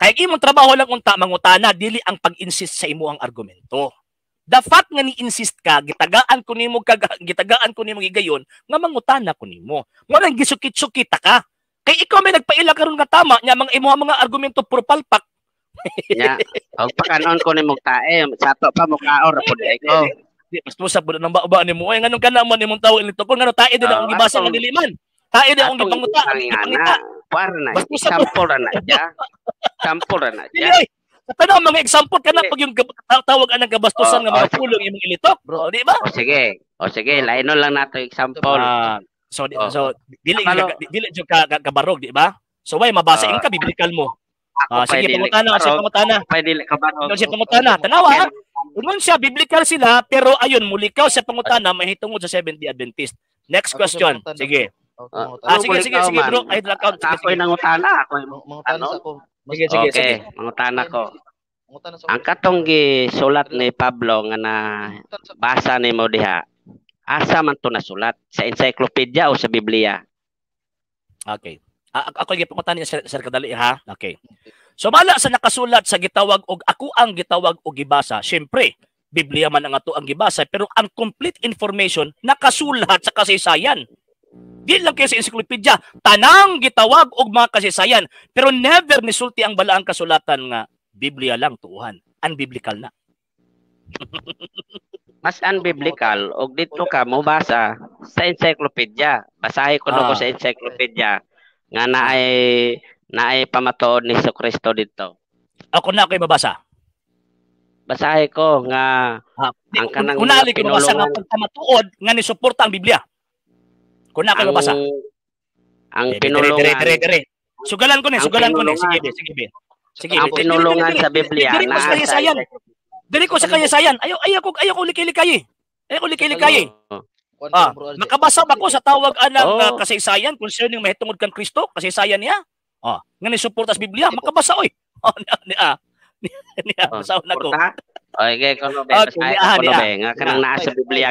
Kay imong trabaho lang unta mangutana, dili ang pag-insist sa imuhang argumento. The fact nga ni-insist ka, gitagaan ko nimo higayon nga mangutana ko nimo. Mo nang gisukit-sukit ka. Kay ikaw may nagpaila karon nga tama nya mga imuhang mga argumento puro palpak. Nya, og pakanon ko nimo tae, sato pa mo kaor pud ko. Di bastusa pud nang ba nimo. Ay nganong kana man imong tawo nito kung ngano tae din akong gibasa nga dili man. Tae din akong gipanguta, gipangita. War na. Example ra na siya. Example ra na siya. Sa tanaw mga example kana pag yung tawag anang kabastusan nga mga pulong imong ilitok, bro, di ba? O sige. O sige, lainon lang nato example. So dili dili jud ka kabarog, di ba? So way mabasa ka biblical mo. Sige, pangutana, sige pangutana. Pwede kabarog. Sige pangutana. Tanawa. Ingon siya biblical sila pero ayun mulikaw sa pangutana mahitungod sa 70 Adventist. Next question. Sige. Sige sige sige bro, ay account. Ako'y nangutana, ako'y mangutana sa ako. Sige sige sige. Mangutana ko. Ang katong gisulat ni Pablo nga na basa nimo diha, asa man to nasulat? Sa encyclopedia o sa Biblia? Okay. Ako gipangutana niya sir kadali ha. Okay. So bala sa nakasulat sa gitawag og ako ang gitawag og gibasa. Syempre, Biblia man ang ato ang gibasa pero ang complete information nakasulat sa kasaysayan. Di lang kayo sa encyclopedia, tanang gitawag og mga kasaysayan pero never nisulti ang balaang kasulatan nga Biblia lang tuuhan. Unbiblical na. Mas unbiblical og dito ka mobasa sa encyclopedia. Basahi ko ko sa encyclopedia nga naay pamatuod ni Jesucristo dito. Ako na ako'y mabasa. Basahi ko nga ang kanang kuna ali ko mabasa nga pagpamatuod nga ni suporta ang Biblia. Kuna ako'y mabasa. Ang pinulungan. Dire. Sugalan ko ni, sugalan ko ni. Sige, sige, sige. Sige, ang pinulungan sa Biblia. Diri ko sa kasaysayan. Diri ko sa kasaysayan. Ayaw ayaw ko likay-likay. Ayaw ko likay-likay. Makabasa ba ko sa tawag anang kasaysayan concerning mahitungod kang Kristo? Kasaysayan niya? Nga ni suporta sa Biblia, makabasa oy. Niya, basahon nako. Okay, kono be, basahin ko be nga kanang naa sa Biblia.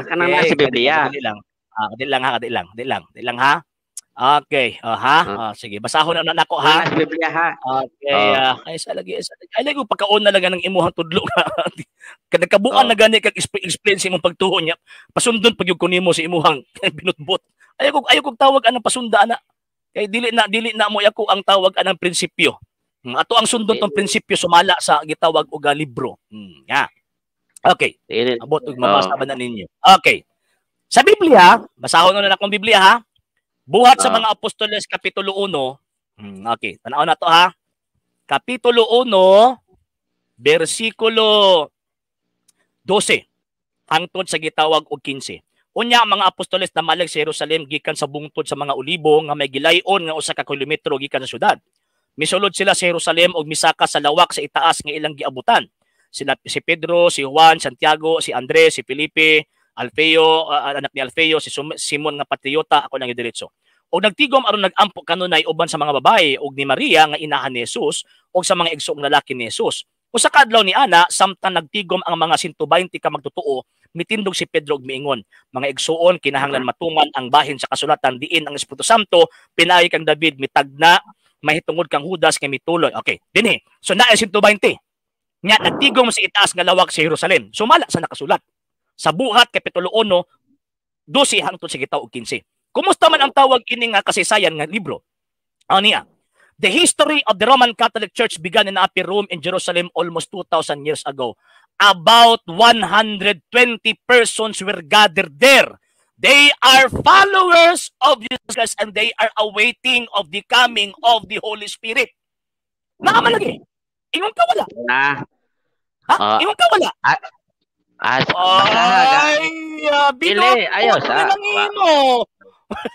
Kanang naa sa Biblia. Dili lang. Dili lang ha, dili lang, dili lang, dili lang ha. Okay, ha. Sige, basahon na nako ha. Sa Biblia ha. Okay, ay sa lagi, sa lagi. Ay lagi pagkaon na lang ang imuhang tudlo. Nagkabuan na gani kag explain sa imong pagtuo niya. Pasundon pag gyud ko nimo sa imuhang binutbot. Ayaw kog tawag anang pasunda ana. Kay dili na mo ako ang tawag anang prinsipyo. Ato ang sundon tong prinsipyo sumala sa gitawag og libro. Ya. Okay. Abot og mabasa ba na ninyo? Okay. Sa Biblia, basahon na akong Biblia ha. Buhat sa mga Apostoles kapitulo 1. Okay, tan-aw na to ha. Kapitulo 1 bersikulo 12 hangtod sa gitawag og 15. Unya ang mga apostoles namalag sa Jerusalem gikan sa bungtod sa mga olibo nga may gilayon nga usa ka kilometro gikan sa syudad. Misulod sila sa Jerusalem og misaka sa lawak sa itaas nga ilang giabutan. Sila si Pedro, si Juan, Santiago, si Andres, si Felipe, Alfeo, anak ni Alfeo, si Simon nga patriota, ako lang diretso. Og nagtigom aron nagampo kanunay uban sa mga babae og ni Maria nga inahan ni Jesus og sa mga igsoong lalaki ni Jesus. Usa ka adlaw ni ana samtang nagtigom ang mga 120 ka magtotoo, mitindog si Pedro og miingon, mga igsoon, kinahanglan matuman ang bahin sa kasulatan diin ang Espiritu Santo pinaagi kang David mitagna mahitungod kang Judas kay mituloy. Okay, dinhi. So naa 120. Nga nagtigom sa itaas nga lawak sa Jerusalem. Sumala sa nakasulat sa Buhat kapitulo 1 12 hangtod sa gitaw og 15. Kumusta man ang tawag ini nga kasaysayan nga libro? Ano niya? The history of the Roman Catholic Church began in Upper Rome in Jerusalem almost 2,000 years ago. About 120 persons were gathered there. They are followers of Jesus Christ and they are awaiting of the coming of the Holy Spirit. Naa man lagi. Ingon ka wala. Na. Ha? Ingon ka wala. Basaha. Ay, Dili, ayaw sa. Imo.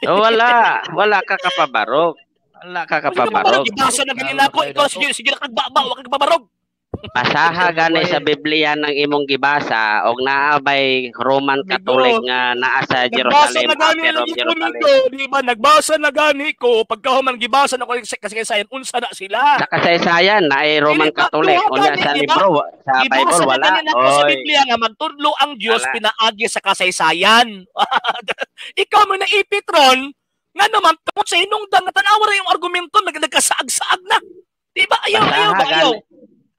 Oh, wala, wala ka kapabarog. Wala ka kapabarog. Gibasa na ganin ako, ikaw sige sige lang kagbaba, wa ka kapabarog. Basaha gani sa Biblia ng imong gibasa og naa bay Roman Catholic nga naa sa Nagbasa Jerusalem, na gani Upper Rome, lagi ko Jerusalem. nito, di ba? Nagbasa na gani ko pagkahuman gibasa na ko sa kasaysayan unsa na sila. Sa kasaysayan naay Roman Dili ba, Catholic duha unya gani, sa di ba? libro sa Gibasa Bible na wala. gani nako sa Oy. Biblia nga magtudlo ang Dios Wala. pinaagi sa kasaysayan. Ikaw mo naipit ron, nga naman tungod sa hinungdan nga tan-awa ra yung argumento nagkasaag-saag na. Di ba? Ayaw, ayaw ba, Basaha ayaw. gani.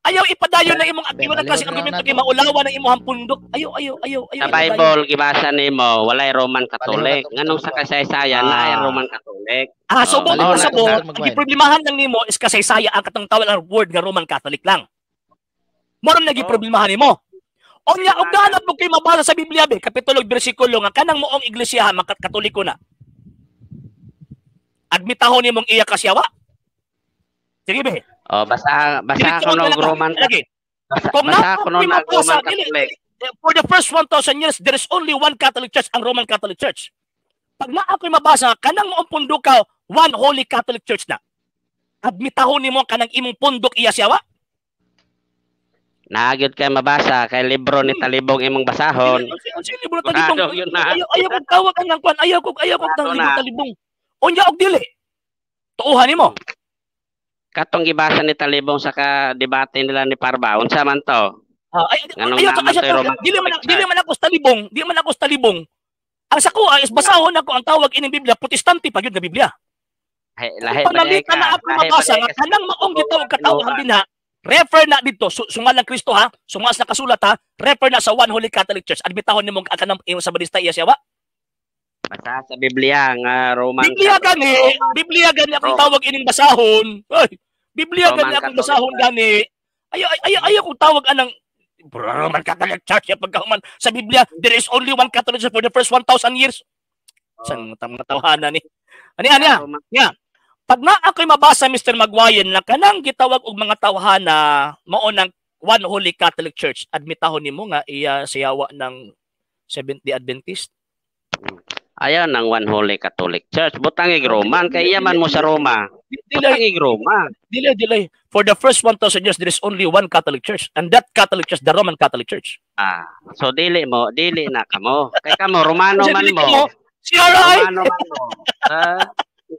Ayaw ipadayon na imong Be, akiwan na kasi baliw na argumento na kay to. maulawan ang imong pundok. Ayaw, ayaw, ayaw, ayaw. Sa ipadayon. Bible gibasa nimo walay Roman Catholic. Baliw na to, Nganong sa kasaysayan Ah. naay Roman Catholic. Ah, so Oh, buong baliw na to, pasabot, Sir ang Maguire. giproblemahan lang nimo is kasaysaya ang katong tawag ang word nga Roman Catholic lang. Mo ron lagi Oh. problemahan nimo. Unya og ganap mo kay mabasa sa Biblia be, kapitulo ug bersikulo nga kanang moong iglesia Katoliko na. Admitahon nimong iya kasyawa? Sige be. Oh, basaha basaha Diretso ko na og lang. Roman Lagi. basa, Kung basaha naa ko ko'y og mabasa, Roman dili, Catholic. for the first 1,000 years, there is only one Catholic Church, ang Roman Catholic Church. Pag naa ako'y mabasa, kanang moong pundok ka, one Holy Catholic Church na. Admitahon nimo kanang imong pundok iya siyawa? Naa gyud kay mabasa kay libro ni Talibong imong basahon. Unsa libro Talibong? Sigurado yun na. Ayaw ayaw kog tawag ang kwan, ayaw kog Sigurado tang libro na. Talibong. Unya og dili. Tuohan nimo. Katong gibasa ni Talibong sa ka debate nila ni Parba, unsa man to? Ah, ay, Nganong ayaw naman ayaw to'y Roman dili man Catholic dili man ako sa Talibong, dili man ako sa Talibong. Ang sa kuha is basahon ako ang tawag ining Biblia, Protestante pa gyud nga Biblia. Lahi lahi ba Panalita ka? na ako Lahi ba mabasa diay nga ka sa kanang maong gitawag katawhan Tinuod? dinha, refer na dito sungalang Kristo ha, sungas na kasulat ha, refer na sa One Holy Catholic Church. Admitahon nimo ang kanang imong sa balista iya siya wa? Basa sa Biblia nga Roman Biblia Catholic. gani, Biblia gani akong Roman. tawag ining basahon. Ay, Biblia Roman gani akong Catholic. basahon gani. Ayaw ayaw ayaw kong tawag anang Roman Catholic Church ya pagkahuman sa Biblia there is only one Catholic Church for the first 1,000 years. San mga tawhana ni? Ani ani ah? Roman. Pag na ako'y mabasa, Mr. Maguire, na kanang gitawag og mga tawhana mao ng One Holy Catholic Church, admitahon nimo nga iya siyawa ng Seventh-day Adventist? Ayaw ng One Holy Catholic Church. Butang ig Roman kay iya man mo sa Roma. Dili, Butang ig Roma. dili, dili. For the first 1,000 years, there is only one Catholic Church. And that Catholic Church, the Roman Catholic Church. Ah, so dili mo, dili na kamo. Kay kamo Romano Kasi man dili mo. kamo, CRI! Romano man mo. Ah,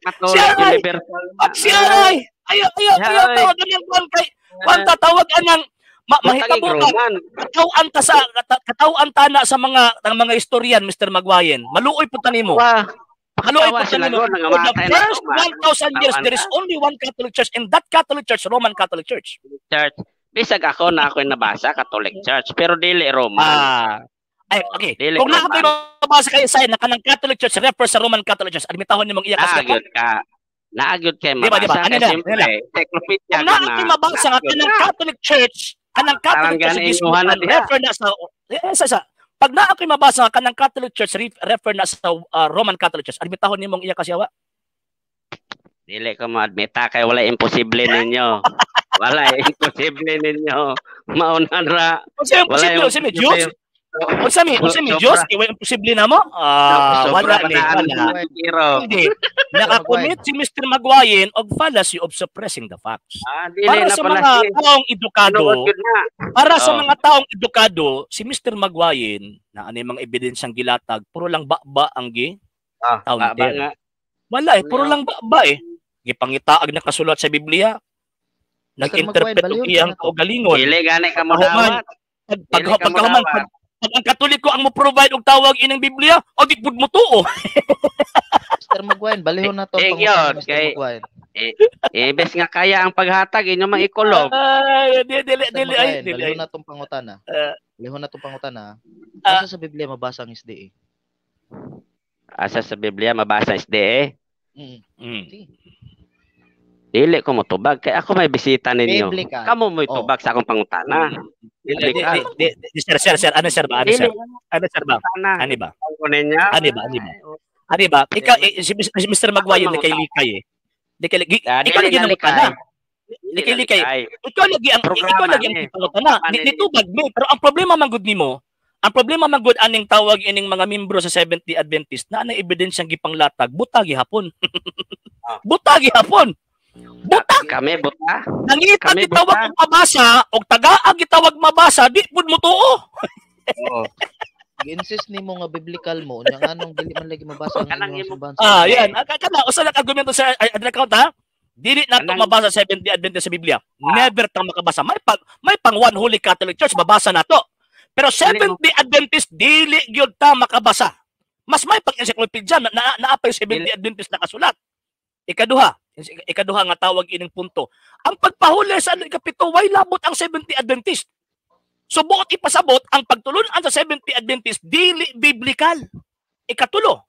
Catholic CRI! Universal. Pag CRI! Ayaw, ayaw, ayaw, CRI. tawag anang kwan kay, kwan tatawag anang, Butang ig mahitabo ka, Roman. kataw-an ta sa, kataw-an ta na sa mga, ng mga historian, Mr. Maguire. Maluoy po tanimo. Wa. Maluoy Pakatawa po sila tanimo. gud For the nangamatay na first Roman. 1,000 years, there is Tawan only one Catholic Church, and that Catholic Church, Roman Catholic Church. Church. Bisag ako na ako'y nabasa Catholic Church pero dili Roman. Ah. Ay, okay. Dili Kung naa Roman. ko'y mabasa kayo sa na kanang Catholic Church refer sa Roman Catholic Church, admitahon nimong iya kasi Naa gyud ka. Naa gyud kay Di ba, di ba? mabasa Ano kay na? siyempre Ano na? encyclopedia Kung naa gud na. ko'y mabasa nga Naa gyud kanang na. Catholic Church, kanang Catholic Parang Church gani mismo imuha na diha. refer na sa eh, sa pag naa ko'y mabasa nga kanang Catholic Church refer na sa Roman Catholic Church, admitahon nimong iya kasiyawa. Dili ko mo-admita kay wala imposible ninyo. Wala imposible ninyo. Mauna ra. Unsa Wala imposible unsa mi Diyos? Unsa mi Sobra. Diyos? Iwa imposible na mo? Ah, Sobra wala ni, pa na wala. Pero Hindi. Nakakommit si Mr. Maguire og fallacy of suppressing the facts. ah, dili Para na sa pala mga si taong edukado, Tinuod gyud na. para sa Oh. mga taong edukado, si Mr. Maguire na ano yung mga ebidensyang gilatag, puro lang ba ang gi Ah, counter. ba nga. Wala eh, puro lang ba eh. Gipangitaag na kasulat sa Biblia. Nag-interpret Maguire, og baliw iyang ka na to. kaugalingon. Dili gani ka mo Pagkahuman, dawat. pag, Dili ka mo pagkahuman, dawat. pag, Pag ang Katoliko ang mo-provide og tawag ining Biblia, o di pud mo tuo. Mr. Magwayan, balihon na to ang pangutana, Mr. Magwayan. Imbes nga kaya ang paghatag inyo mang ikulob. Ay, di dili dili ay dili. Balihon na tong pangutana. Balihon na tong pangutana. Asa sa Biblia mabasa ang SDA? Asa sa Biblia mabasa SDA? Dili ko motubag kay ako may bisita ninyo. Biblical. Kamo mo'y tubag sa akong pangutana. Dili, sir, sir, sir, ano sir ba? Ano sir? Ano sir ba? Ani ba? Ani ba? Ani ba? Ani ba? Ikaw si Mr. Magwayan ni kay Likay eh. Ikaw lagi nang pangutana. Likay. Ikaw lagi ang pangutana. Nitubag mi, pero ang problema man gud nimo, ang problema man gud aning tawag ining mga membro sa Seventh-day Adventist na anang ebidensyang gipanglatag, buta gihapon. Buta gihapon. Buta kami buta. Nangita gitawag og mabasa og tagaag gitawag mabasa, di pud mo tuo. Oo. Gi-insist nimo nga biblical mo unya nganong dili man lagi mabasa ang inyong simbahan. Yan. Kana usa lang argumento sa account ha. Dili nato mabasa Seventh-day Adventist sa Biblia. Never ta makabasa. May pang One Holy Catholic Church mabasa nato. Pero Seventh-day Adventist dili gyud ta makabasa. Mas may pang encyclopedia na naapay Seventh-day Adventist nakasulat. Ikaduha nga tawag ining punto. Ang pagpahuli sa ikapito way labot ang Seventh-day Adventist. So buot ipasabot ang pagtulunan sa Seventh-day Adventist dili biblical. Ikatulo.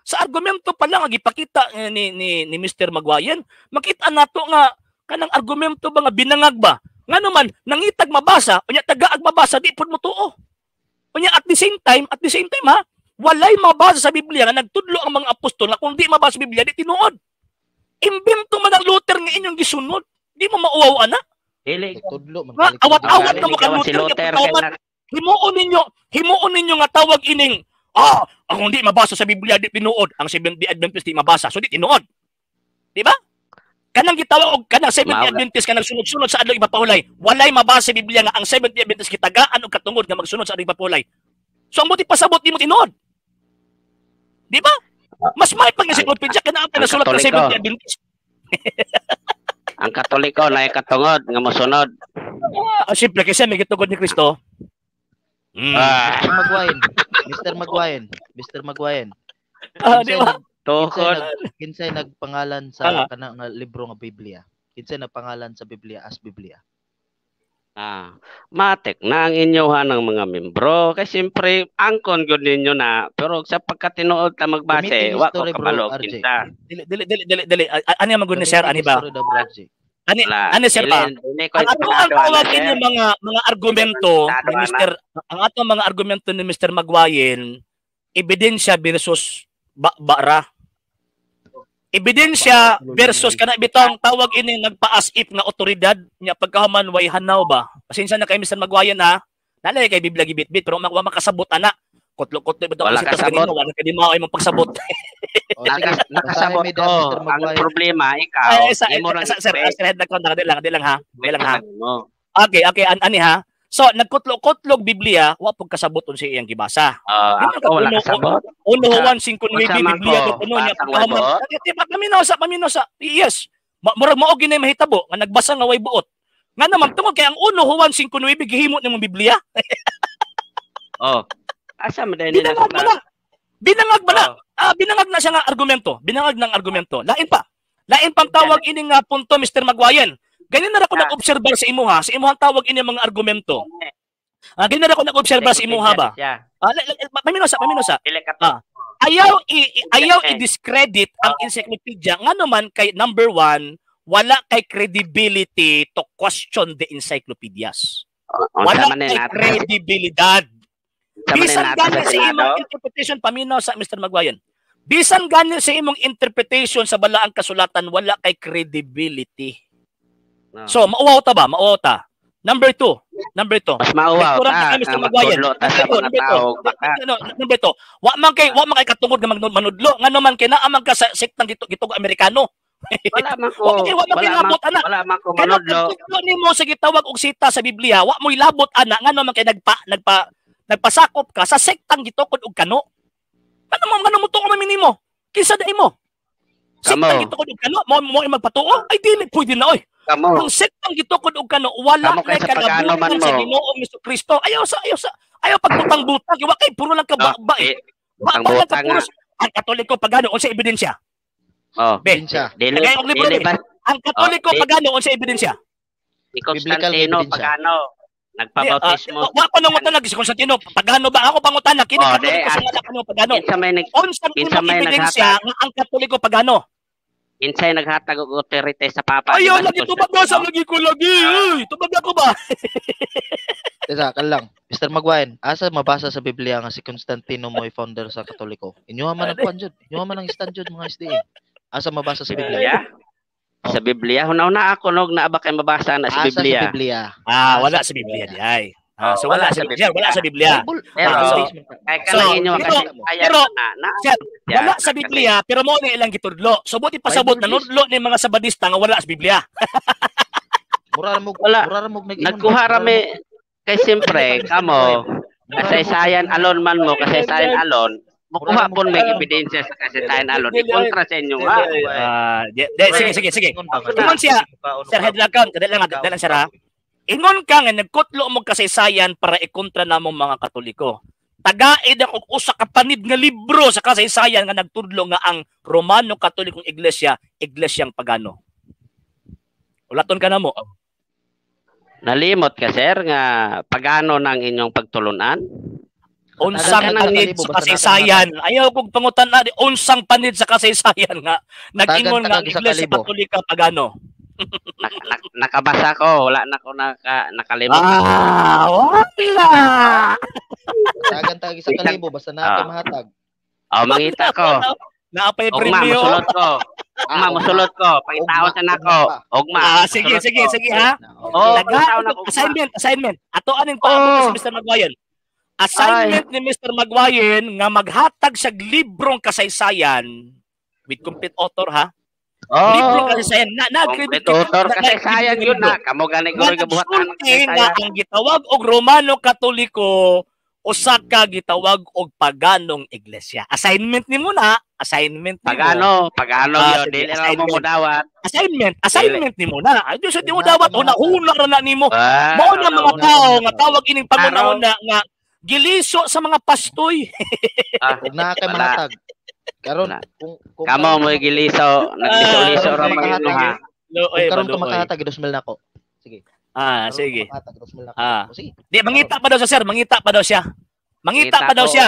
Sa argumento pa lang ang gipakita ni Mr. Magwayan, makita nato nga kanang argumento ba nga binangag ba? Ngano man nangitag mabasa, unya tagaag mabasa di pud mo tuo. Unya at the same time ha, walay mabasa sa Biblia nga nagtudlo ang mga apostol nga kung di mabasa sa Biblia di tinuod. Imbento man ang Luther nga inyong gisunod, di mo mauwaw ana. Tudlo man awat-awat na mo kan Luther. Himuon ninyo nga tawag ining ang hindi mabasa sa Biblia di tinuod, ang Seventh-day Adventist di mabasa, so di tinuod. Di ba? Kanang gitawag og kanang Seventh-day Adventist kanang sunod-sunod sa adlaw ipapahulay, walay mabasa sa Biblia nga ang Seventh-day Adventist kitagaan og katungod nga magsunod sa adlaw ipapahulay. So ang buti pasabot di mo tinuod. Di ba? Mas may pang encyclopedia kana ang nasulat sa Seventh-day Adventist. Ang Katoliko na katungod nga mosunod. Simple kasi may gitugod ni Kristo. Mr. Magwayan. Di ba? Kinsay nagpangalan sa kana nga libro nga Biblia? Kinsay nagpangalan sa Biblia as Biblia? Matik na ang inyuhan ng mga membro. Kasi siyempre, angkon gud ninyo na. Pero sa pagkatinuod ta magbase, wa ko kabalo kinsa. Dili. Ani ang magud ni sir, ani ba? Ani sir ba? Ang atong tawag ini mga argumento ni Mr. Ang atong mga argumento ni Mr. Magwayan, ebidensya versus bara. Ebidensya versus kana bitong tawag ini nagpa-as if nga otoridad nya pagkahuman way hanaw ba. Pasensya na kay Mr. Magwayan ha. Nalay kay Biblia gibitbit pero wa makasabot ana. Kutlo-kutlo bitaw kasi kanino wala kay di mao imong pagsabot. Nakasabot ko. Ang problema ikaw. Imo lang sir, head na di lang ha. Di lang ha. Okay, ani ha. So nagkutlo-kutlog Biblia, wa pud kasabot unsa iyang gibasa. Ako wala kasabot. 1:5 Biblia do kuno niya pagkahuman. Paminaw sa. Yes. Murag mao gini mahitabo nga nagbasa nga way buot. Nga naman tungod kay ang 1:5 gihimo nimong Biblia. Oh. Asa man dai nila? Binangag ba na? Binangag na siya nga argumento. Binangag ng argumento. Lain pa. Lain pang tawag ini nga punto Mr. Magwayan. Ganyan na ako nag-obserbar sa imuha. Sa imuhang tawag ini mga argumento. Ganyan na ako nag-obserbar sa imuha ba? Paminosa. Ayaw i-discredit ang encyclopedia. Nga naman kay number one, wala kay credibility to question the encyclopedias. Wala kay credibilidad. Bisan gani sa imong interpretation, paminaw sa Mr. Magwayan. Bisan gani sa imong interpretation sa balaang kasulatan, wala kay credibility. No. So, mauwaw ta ba? Mauwaw ta. Number two. Mas mauwaw ta. Mr. Magwayan. Number two. Wa man kay katungod nga manudlo. Ngano man kay naa man ka sa sektang gitog Amerikano. Wala man ko. Wala man ko manudlo. Kanang nimo sa gitawag og sita sa Biblia, wa mo'y labot ana ngano man kay nagpasakop ka sa sektang gitukod og kano. Ano mo tuo man nimo? Kinsa da imo? Sektang gitukod og kano, mo magpatuo? Ay dili pwede na oy. Ang sektang gitukod og kano wala na kalabutan sa Ginoong Jesucristo. Ayaw Ayaw pagbutang-butang, wa kay puro lang ka ba eh. Ba lang ka puro. Ang Katoliko pagano unsa ebidensya? Oh. Ebidensya. Dili ba ang Katoliko pagano unsa ebidensya? Si Constantino pagano nagpabautismo. Wa ko nang utana si Constantino pagano ba ako pangutana kini Katoliko sa mga kano pagano. Unsa may ebidensya nga ang Katoliko pagano? Insay naghatag og authority sa Papa. Ayaw lagi tubag sa lagi ko lagi. Uy, tubag ako ba? Teka, kan lang. Mr. Magwain, asa mabasa sa Biblia nga si Constantino mo'y founder sa Katoliko? Inyo man ang kuan jud. Inyo man ang stand jud mga SDA. Asa mabasa sa Biblia? Sa Biblia, hunaw-na ako nog naa ba kay mabasa na sa Biblia? Sa Biblia. Ah, wala sa Biblia di ay. Ah, so wala sa Biblia, wala sa Biblia. Pero kay kanang inyo kasi pero wala sa Biblia, pero mo na ilang gitudlo. So buti pasabot nanudlo ni mga Sabadista nga wala sa Biblia. Mura ra mo mura ra mo nagkuha ra mi kay siyempre kamo kasaysayan alon man mo kasaysayan alon mukuha pon may ebidensya sa kasaysayan alon ikontra sa inyo nga. Sige sige. Ingon siya Sir Headlakan, kadali lang sir ha. Ingon ka nga nagkutlo mo kasaysayan para ikontra namong mga Katoliko. Tagaid ako usa ka panid nga libro sa kasaysayan nga nagtudlo nga ang Romano Katolikong Iglesia, iglesyang pagano. Ulaton ka na mo. Nalimot ka sir nga pagano ng inyong pagtulunan? Unsang panid sa kasaysayan. Ayaw kog pangutan na unsang panid sa kasaysayan nga nag-ingon nga ang Iglesia Katolika pagano. Nakabasa ko, wala na ko nakalimot. Ah, wala. Tagan tagi sa kalibo basta na kay mahatag. Oh, mangita ko. Naapay premyo. Mosulot ko. Ugma mosulot ko. Pangitaon sa nako. Ugma. Ah, sige sige sige ha. Oh, assignment, assignment. Ato aning paabot si Mr. Magwayen. Assignment ni Mr. Magwayen nga maghatag siya librong kasaysayan with complete author ha. Oh, librong kasaysayan na complete author kasaysayan yun na kamo gani guro gabuhatan kasaysayan ang gitawag og Romano Katoliko usa ka gitawag og paganong iglesia. Assignment nimo na, assignment nimo. Pagano, pagano yun, dili ra mo modawat. Assignment, assignment nimo na. Ay Diyos di mo dawat una-una ra na nimo. Mao na mga tao nga tawag ining pangunahuna nga giliso sa mga pastoy. Ug naa kay mahatag. Karon kung kamo mo giliso, nagliso-liso ra man inyo ha. Kung karon ka makahatag 2,000 nako. Sige. Ah, sige. Makahatag 2,000 nako. Sige. Di mangita pa daw siya sir, mangita pa daw siya. Mangita pa daw siya.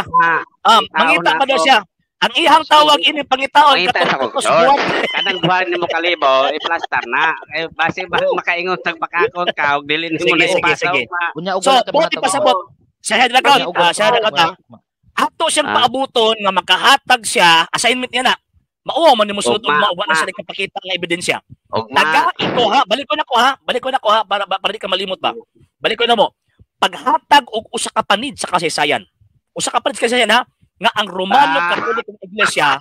Mangita pa daw siya. Ang iyang tawag ini pangitaon katong buwan. Kanang buwan nimo kalibo, i-plaster na. Eh base ba makaingon tag bakakon ka og dili nimo na ipasa. So, buti pasabot. Sa head account, sa head account. Ato siyang paabuton nga makahatag siya, assignment niya na. Mauwa man nimo sulod ugma, wa na siya nagpakita nga ebidensya. Taga iko ha, balik ko na ko ha, balik ko na ko ha para para di ka malimot ba. Balik ko na mo. Paghatag og usa ka panid sa kasaysayan. Usa ka panid sa kasaysayan ha, nga ang Romano Katolikong Iglesia,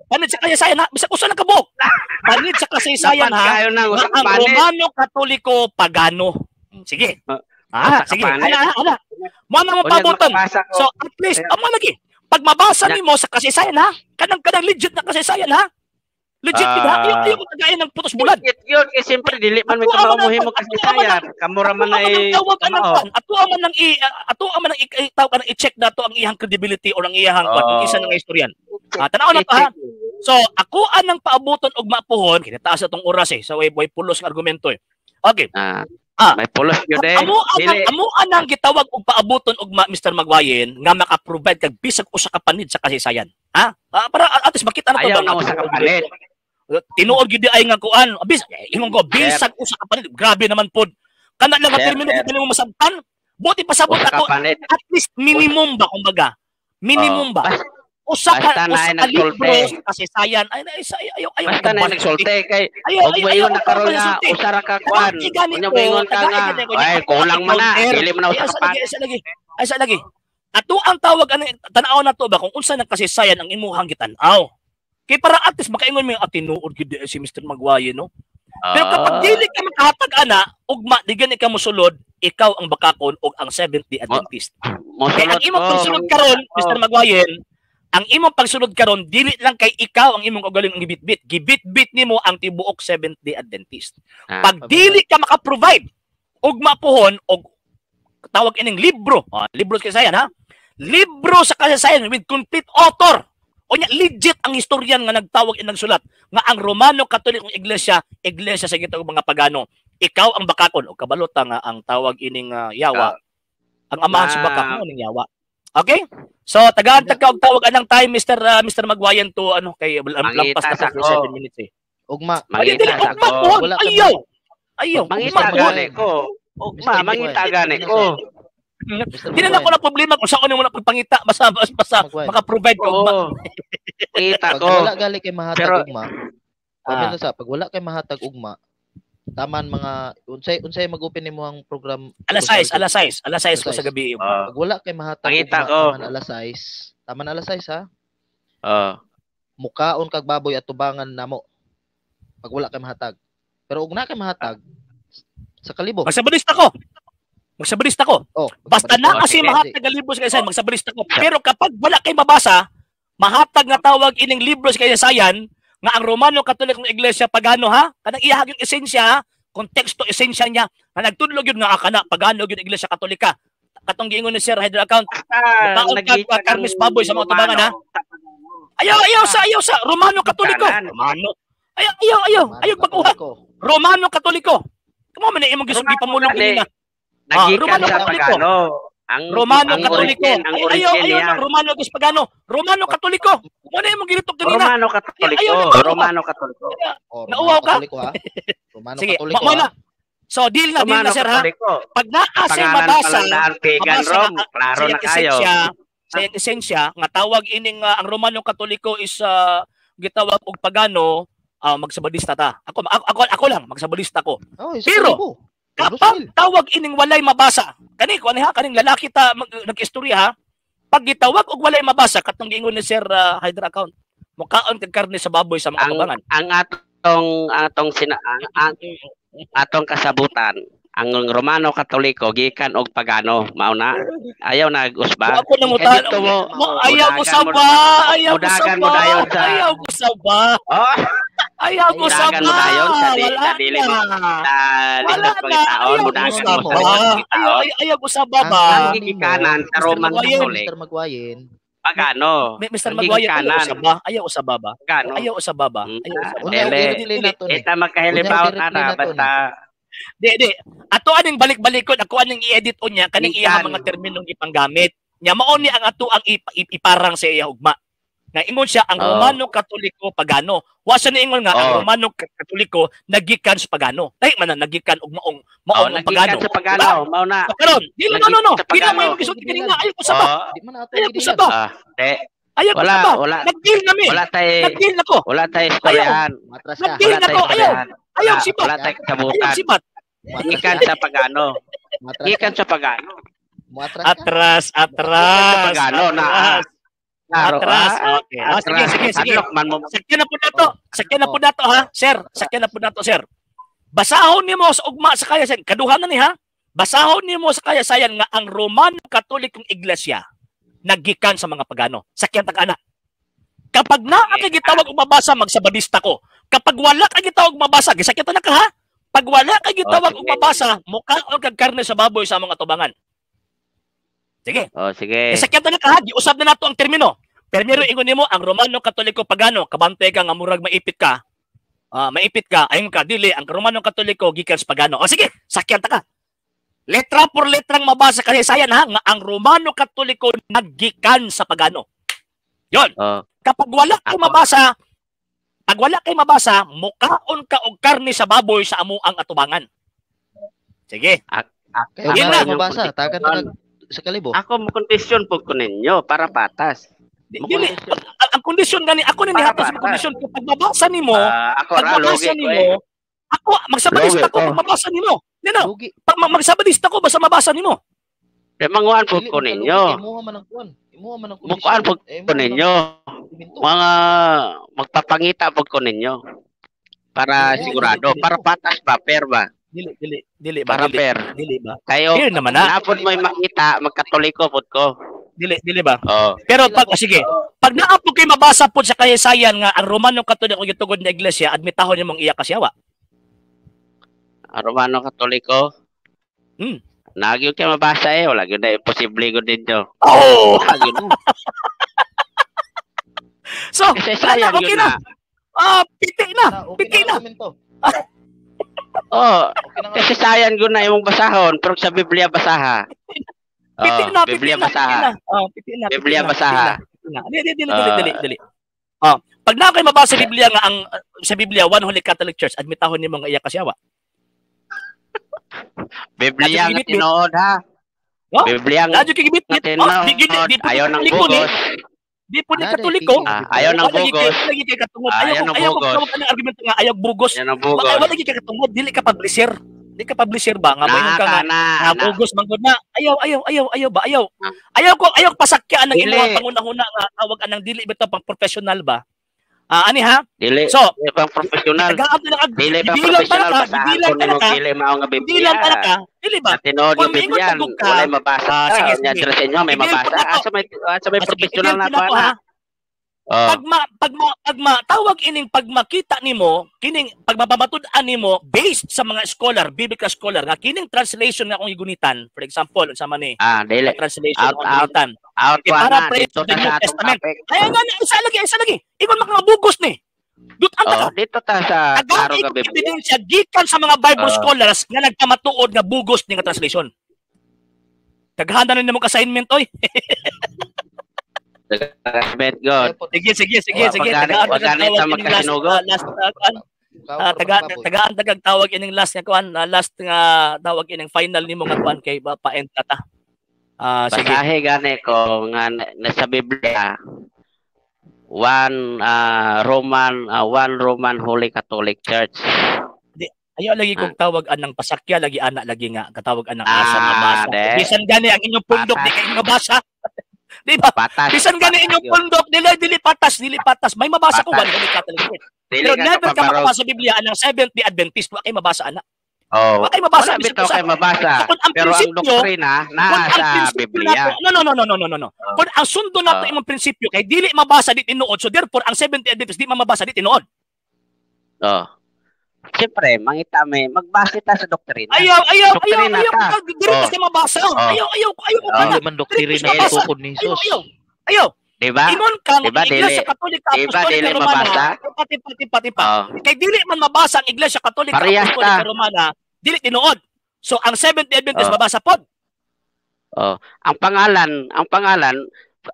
panid sa kasaysayan ha, bisag usa na kabuok. Panid sa kasaysayan ha, nga ang Romano Katoliko pagano. Sige. Ah, sige. Ala, ala. Mo na mo pabuton. So at least amo lagi. Pag mabasa nimo sa kasaysayan ha, kanang legit na kasaysayan ha. Legit gid ha. Ayaw ko tagayan ng putos bulad. Legit yun kay siyempre dili man may kamao mo kasaysayan. Kamo ra man ay ato man nang i ato man nang tawag kanang i-check dato ang iyang credibility or ang iyang kwan kung isa nga istoryan. Tan-aw na to ha. So ako anang paabuton og mapuhon, kinataas atong oras eh. So way pulos nga argumento eh. Okay. May pulos yun eh. Amo anang gitawag og paabuton og Mr. Magwayen nga maka-provide kag bisag usa ka panid sa kasaysayan. Ha? Para at least makita na to ba nga usa ka panid. Tinuod gid ay nga kuan. Bis ingon ko bisag usa ka panid. Grabe naman pod. Kana lang nga termino di mo masabtan. Buti pasabot ako at least minimum ba kumbaga. Minimum ba? Usa ka libro sa kasaysayan. Ay ayo ayo basta na nagsulti kay og mayon na karon nga usa ra ka kuan. Unya moingon ka nga ay kulang man na dili man na usa ka panid. Ay sa lagi. Ato ang tawag ani tan-aw na to ba kung unsa nang kasaysayan ang imuhang gitan-aw. Kay para at least makaingon mo yung tinuod gid si Mr. Magwaye no. Pero kapag dili ka makahatag ana ugma di gani ka mosulod, ikaw ang bakakon og ang Seventh-day Adventist. Kay ang imong pagsulod karon Mr. Magwayen, ang imong pagsulod karon dili lang kay ikaw ang imong kaugalingon ang gibitbit. Gibitbit nimo ang tibuok Seventh-day Adventist. Pag dili ka maka-provide og mapuhon og Tawag ining libro. Libro sa kasaysayan ha. Libro sa kasaysayan with complete author. O nya legit ang historian nga nagtawag inang sulat nga ang Romano Katolikong Iglesia, iglesia sa gitawag mga pagano. Ikaw ang bakakon o kabalota nga ang tawag ining yawa. Ang amahan sa bakak mo ning yawa. Okay? So tagaan ta ka og tawag anang time Mr. Magwayan to ano kay lampas na for 7 minutes eh. Ugma. Mangita sa ko. Ayaw. Ayaw. Mangita gani ko. Ugma mangita gani ko. Di na ako na problema kung saan mo na pagpangita basta maka-provide ka ugma. Mangita ko. Pag wala gali kay mahatag ugma. Pag sa pag wala kay mahatag ugma, taman mga unsay mag-open nimo ang program alas 6 ko sa gabi. Pag wala kay mahatag ugma, taman alas 6. Taman alas 6 ha. Mukaon kag baboy at tubangan namo. Pag wala kay mahatag. Pero ug na kay mahatag sa kalibo. Magsabalista ko. Magsabalista ko. Oh, basta na kasi mahatag ang libro sa kasaysayan, magsabalista ko. Pero kapag wala kay mabasa, mahatag nga tawag ining libro sa kasaysayan nga ang Romano Katolikong Iglesia pagano ha, kanang iyahag yung esensya, konteksto esensya niya, nga nagtudlog yun nga kana pagano yun Iglesia Katolika. Katong giingon ni Sir Hydro Account, mukaon kag karnis baboy sa mga tubangan ha. Ayaw sa Romano Katoliko. Romano. Ayaw pag-uha. Romano Katoliko. Kamo man imong gipamulong kanina. Nagikan sa pagano. Ang Romano Katoliko. Ayaw Romano gus pagano. Romano Katoliko. Mo na imong gilitok kanina. Romano Katoliko. Romano Katoliko. Nauwaw ka? Romano Katoliko. Sige, na. So deal na sir ha. Pag naa say mabasa, klaro na kayo. Sa esensya nga tawag ining ang Romano Katoliko is gitawag og pagano, magsabadista ta. Ako lang magsabalista ko. Pero kapag tawag ining walay mabasa, kani ko ani ha, kaning lalaki ta nag-istorya ha. Pag gitawag og walay mabasa katong giingon ni Sir Hydra Account, mukaon kag karne sa baboy sa mga tubangan. Ang atong atong kasabutan, ang Romano Katoliko gikan og pagano, mao na. Ayaw na usba. Ako nang ayaw mo saba, ayaw mo saba. Ayaw mo saba. Ayaw mo saba. Wala na. Ayaw mo saba ba? Ang gikanan sa Roman Catholic. Mr. Magwayen. Pagano. Mr. Magwayen, ayaw usaba. Ayaw usaba ba? Ayaw usaba ba? Ayaw usaba. Ita magkahilibaw ana basta. Di. Ato aning balik-balikon, ako aning i-edit unya kaning iya mga terminong ipanggamit. Nya mao ni ang ato ang iparang sa iya ugma. Nga ingon siya ang Romano Katoliko pagano. Wa siya niingon nga ang Romano Katoliko nagikan sa pagano. Dai man na nagikan og maong pagano. Nagikan sa pagano, mao na. Karon, di no. Di na mo gisulti kanina, ayaw ko saba. Di man ato. Ayaw ko saba. Ayaw ko saba. Nag-deal nami. Nag-deal nako. Wala tay istoryahan. Nag-deal nako. Ayaw. Ayaw sibat. Wala tay kasabutan. Ayaw sibat. Gikan sa pagano. Gikan sa pagano. Atras. Pagano na. Atras. Okay. Sige. Sakyan na po nato. Sakyan na po nato ha, sir. Sakyan na po nato, sir. Basahon nimo sa ugma sa kayasayan. Kaduha na ni ha. Basahon nimo sa kayasayan nga ang Romano Katolikong Iglesia naggikan sa mga pagano. Sakyan ta kana. Kapag naa kay gitawag og mabasa, magsabadista ko. Kapag wala kay gitawag mabasa, gisakyan ta na ka ha. Pag wala kay gitawag og mabasa, mukaon kag karne sa baboy sa mga tubangan. Sige. Oh, sige. Sakyan ta na ka ha, giusab na nato ang termino. Primero ingon nimo ang Romano Katoliko pagano, kabantay ka nga murag maipit ka. Maipit ka, ayon ka dili ang Romano Katoliko gikan sa pagano. O sige, sakyan ta ka. Letra por letrang mabasa kasi sayan ha nga ang Romano Katoliko naggikan sa pagano. Yon. Kapag wala kay mabasa, pag wala kay mabasa, mukaon ka og karne sa baboy sa amuang atubangan. Sige. Kayo na mabasa, tagan ta sa kalibo. Ako mo kondisyon pud ko ninyo para patas. Dili, ang kondisyon gani ako ni nihatag sa kondisyon pag mabasa nimo, ako pag mabasa nimo, ako magsabadista ko pag mabasa nimo. Nino, pag magsabadista ko basta mabasa nimo. Kay manguan pud ko ninyo. Imuha man ang kuan. Imuha man ang kondisyon. Mukuan pud ko ninyo. Mga magpapangita pud ko ninyo. Para sigurado, para patas ba, fair ba? Dili ba? Para fair. Dili ba? Kayo, naman na. Napod mo'y makita, magkatoliko pud ko. Dili ba? Oh. Pero pag sige, pag naa po kay mabasa pod sa kasaysayan nga ang Romano Katoliko gitugod na iglesia, admitahon nimong iya kasyawa. Ang Romano Katoliko? Nagyud kay mabasa eh, wala gyud na imposible gud didto. Oh. Wala gyud na. So, Kasi wala na, sayang okay yun na. na. Ah, piti na. Na, okay Piti na na. argumento. Oh, Okay na nga. kasi sayang gyud na imong basahon, pero sa Biblia basaha. Piti Oh, na, piti Biblia na, piti basaha. na. Oh, piti na, piti Biblia na, basaha. piti na, piti na. Dili, dili, dili, dili, Ah. dili. Oh, pag na kayo mabasa sa Biblia nga ang sa Biblia One Holy Catholic Church, admitahon nimo nga iya kasiyawa. Biblia Adyo nga gibit-bit. tinuod ha. No? Biblia nga Adyo kay gibit-bit. Oh, di di tinuod. di po Ayaw ng katoliko ni. bugos. Di po ni Nada, katoliko. pili. Ah, ayaw ng Wala lagi bugos. kay lagi kay katungod. Ah, Ayaw ayaw ko ng ayaw ko bugos. tawag ang argumento nga ayaw bugos. Ayaw ng Wala bugos. wala lagi kay katungod, dili ka publisher. Di ka publisher ba nga Na moingon ka ka nga na. nga Na. bugos man gud na. Ayaw ayaw ayaw ayaw ba ayaw. Ah. Ayaw ko ayaw pasakyaan ang Dili. imong pangunahuna nga tawag anang dili bitaw pang professional ba. Ah, ani ha? Dili. So, Dili pang professional. tagaan na lang Dili pang gibilang professional ka, basahan gibilang ko ka nimo ka, dili mao nga Biblia. gibilang ka na ka, dili ba? Sa tinuod Kung nga moingon Biblia, pagug ka, walay mabasa. ah, sige, Unya sige. diri sa inyo may Ibilang mabasa. po na to. Asa may Ah, sige, professional ibilang na po na to to, ha. ana. Oh. Pag ma tawag ining pagmakita nimo kining pagmapamatud-an nimo based sa mga scholar, biblical scholar nga kining translation nga akong gigunitan, for example, unsa man ni Ah, dili. translation Out, akong out. gunitan. Out Okay, wa para na praise dito the ta New sa atong Testament. topic. Ay nga na isa lagi. Ingon mga bugos ni. Dut ang Oh, ka. dito ta sa klaro Tagaan nga Biblia. ebidensya gikan sa mga Bible Ah. scholars nga nagpamatuod nga bugos ni nga translation. Daghan na nimong assignment oy. Bet God. Ayaw po. Sige, sige, sige, Wa sige. pa gani, Tagaan wa tagang gani tawag ta ining last, magkasinugot. last kuan. Kaw, Ah, taga baboy. tagaan tagang tawag ining last nga kuan, last nga tawag ining final nimo nga kuan kay ba pa-end ta ta. Ah, sige. Basahe gani ko nga nasa Biblia one Roman one Roman Holy Catholic Church. Ayaw lagi kong tawag anang pasakya lagi ana lagi nga katawag anang asa Ah, mabasa. de. Bisan gani ang inyong pundok di Patas. kay mabasa. Di ba? Patas. Bisan gani inyong Patas yun. pundok dili dili patas, dili patas. May mabasa ko Patas. One Holy Catholic Church. Dili Pero ka never ka kapabarog. makabasa sa Biblia anang Seventh Day Adventist, wa kay mabasa ana. Oh. Wa kay mabasa Wala bisan bitaw usa. kay mabasa. So, kung ang Pero ang prinsipyo, doktrina kung naa ang sa prinsipyo Biblia. nato, no, no, no, no, no, no, no, no. Kung ang sundo nato Ah. imong prinsipyo kay dili mabasa di tinuod, so therefore ang Seventh Day Adventist di man mabasa di tinuod. Oh. Siyempre, mangita may magbase ta sa doktrina. Ayaw, ayaw, ayaw, Doktrina ayaw, ta. ka, dili Oh. kasi mabasa. Oh. Ayaw, ayaw, ayaw, Oh. oh. Dili man doktrina Dili ang tukod ni Ayaw, Jesus. ayaw. Ayaw. Di ba? Ingon ka nga Diba, ang Iglesia dili- Katolika diba, Apostolika dili Romana. mabasa? Pati pati pati pa. Oh. Kay dili man mabasa ang Iglesia Katolika Parehas Apostolika ta. Romana, dili tinuod. So ang Seventh Day Adventist Oh. mabasa pod. Oh. Ang pangalan, ang pangalan,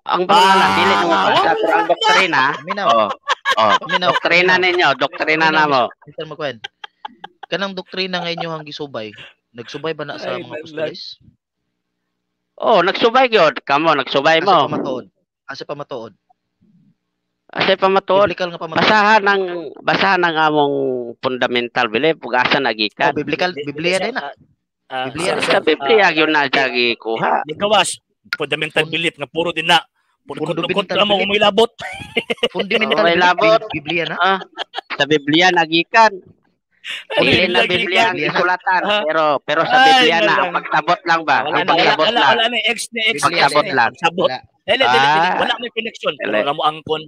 ang pangalan Ah, dili mo mabasa wala pero ang doktrina, Paminaw. oh. Oh, Paminaw. doktrina ninyo, doktrina na mo. Mr. Magwen. Kanang doktrina nga inyo ang gisubay. Nagsubay ba na sa Ay, mga naglag. apostoles? Oh, nagsubay gyud. Kamo nagsubay Asa mo. pa matuod? Asa pa matuod? Asa pa matuod? Biblical nga pamatuod. Basahan ang among fundamental belief ug asa Oh, nagikan. biblical, Biblia din na. Ah, Biblia sir, Sa sir, Biblia gyud na siya gikuha. Nagawas, fundamental belief nga puro din na. Puro Fundamental kontra mo belief. umilabot. Fundamental Okay, belief, labot. Biblia na. Ah, sa Biblia nagikan. Dili na Biblia ang Biblia na. gisulatan, Ah. pero pero sa Ay, Biblia na nalang. ang pagtabot lang ba? Wala Ang na, wala, pagtabot wala, lang. wala na, ex ni ex ni ex Pagtabot ni. lang. Sabot. Wala. Dili, dili, dili. Ah. Wala may connection. Dili. Wala mo angkon.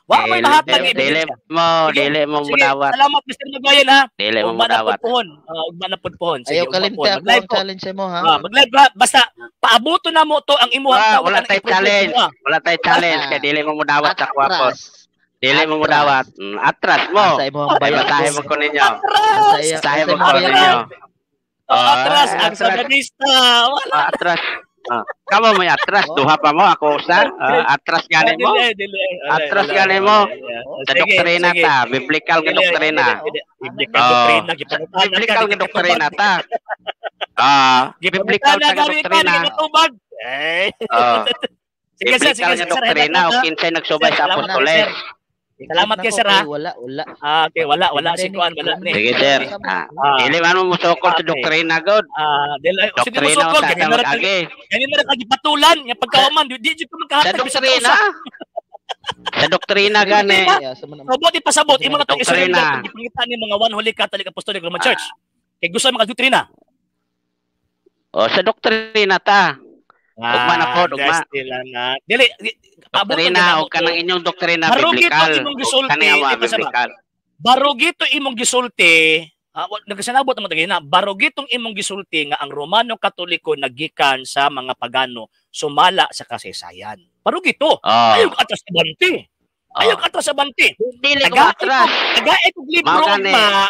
Wa may mahatag Dili dili ebidensya. mo, Sige, dili mo Sige, mudawat. salamat Mr. Magayan ha. Dili mo Ugma na mudawat. pud pohon. Ah, ugma na pud pohon. Sige, Ayaw ugma kalimti pohon. ako Mag-live ang ko. challenge mo ha. Ah, mag-live ka. Basta paabuto na mo to ang imuhang Wala, tawag wala ang tay i-progress challenge. mo, ah. Wala tay challenge Ah. kay dili mo mudawat sa kwapo. Atras. Dili mo Atras. mudawat. Atras mo. Asa imo ang Ay, bayag. basahin mo ko ninyo. Atras! Basahin Asa mo imo ko ang bayag. ninyo. Oh, atras Ah, ang atras. saganista. Wala. Ah, atras. Ah, kamo may atras, Oh. duha pa mo ako usa. Ah, atras gani mo. Dili, dili. Wala, Atras wala, gani wala, mo. wala. Sa Sige, doktrina sige. ta, biblical nga Dili, doktrina. dili, dili. Biblical Oh. doktrina gipangutan ka, Biblical di nga ka doktrina katubag. ta. Ah, biblical Gipangutan ta nga gani ka, di doktrina. ka katubag. Eh. Oh, Sige, sir, biblical sige, nga sir, doktrina sir, o kinsay nagsubay Sir, sa salamat, apostoles. sir. Salamat kay sir ha. Okay, wala, wala. Ah, okay, wala, wala si Kuan, wala ni. Sige, sir. Ah, Ah, dili man mo musukol sa Okay. doktrina god. ah, dili ay, sige Doktrina musukol unsa kay ta na mag-agi. ganina ra kagipatulan nga pagkauman di di jud ko Sa makahatag bisan doktrina. kausa. Sa doktrina gani. Sabot ipasabot imo na to Doktrina. isurrender kung gipangita ni mga One Holy Catholic Apostolic Roman Church. Kay gusto mga doktrina. O sa doktrina ta. Ugma na pod, ugma. destila na. Dili, paabot Doktrina na o kanang inyong doktrina Barugito biblical. imong gisulti, Kani nga ipasaba. biblical. Barugito imong gisulti Nagkasinabot naman tagay na barugitong imong gisulti nga ang Romano Katoliko nagikan sa mga pagano sumala sa kasaysayan. Barugito. Oh. Ayaw atras abante. Ayaw atras abante. Dili ko atras. Taga kog libro ugma.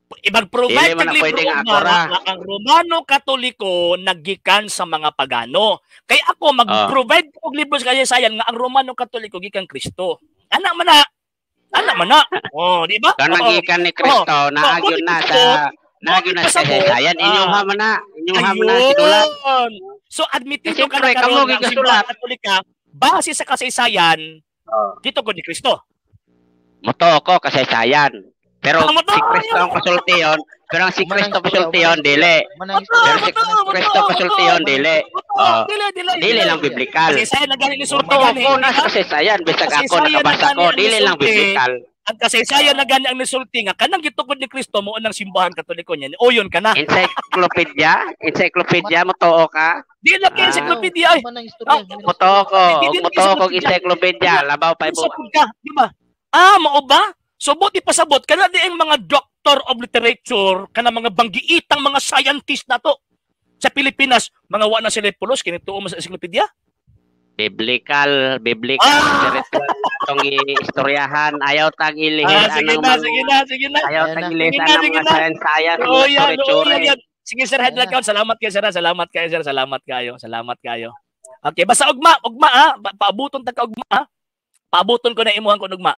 Ibag-provide kag libro ugma nga ang Romano Katoliko nagikan sa mga pagano. Kay ako mag-provide og libro sa kasaysayan nga ang Romano Katoliko gikan Kristo. Ana man na. Ana man na. Oh, di ba? Kanang gikan ni Kristo, naagyon na sa kasaysayan. Inyuha man na, inyuha man na sinulat. So admitido ka na karon nga simbahan Katolika base sa kasaysayan dito ko ni Kristo. Moto ko kasaysayan. Pero si Kristo ang kasultiyon, pero ang si Kristo kasultiyon dili. Pero si Kristo kasultiyon dili. Dili lang biblikal. Kasaysayan na gani ni sulti gani. Ko na sa kasaysayan bisag ako nakabasa ko, dili lang biblikal. Ang kasaysayan na gani ang nisulti nga kanang gitukod ni Kristo mo ang simbahan Katoliko niya. O yun ka na. Encyclopedia, encyclopedia mo tuo ka. Di lang kay encyclopedia ay. Motoo ko, motoo ko encyclopedia, labaw pa ibo. Ka, di ba? Ah, mao ba? So buti pasabot kana di ang mga doctor of literature, kana mga banggiitang mga scientist nato sa Pilipinas, mga wa na sila pulos kini tuo mo sa encyclopedia? Biblical, biblical spiritual atong istoryahan, ayaw tag ilihin sige na, sige na, sige na. Ayaw tag ilihin ang mga science, literature. Sige sir, head account, salamat kayo sir, salamat kayo sir, salamat kayo, salamat kayo. Okay, basta ugma, ugma ha, paabuton ta ka ugma ha. Paabuton ko na imuhan ko ugma.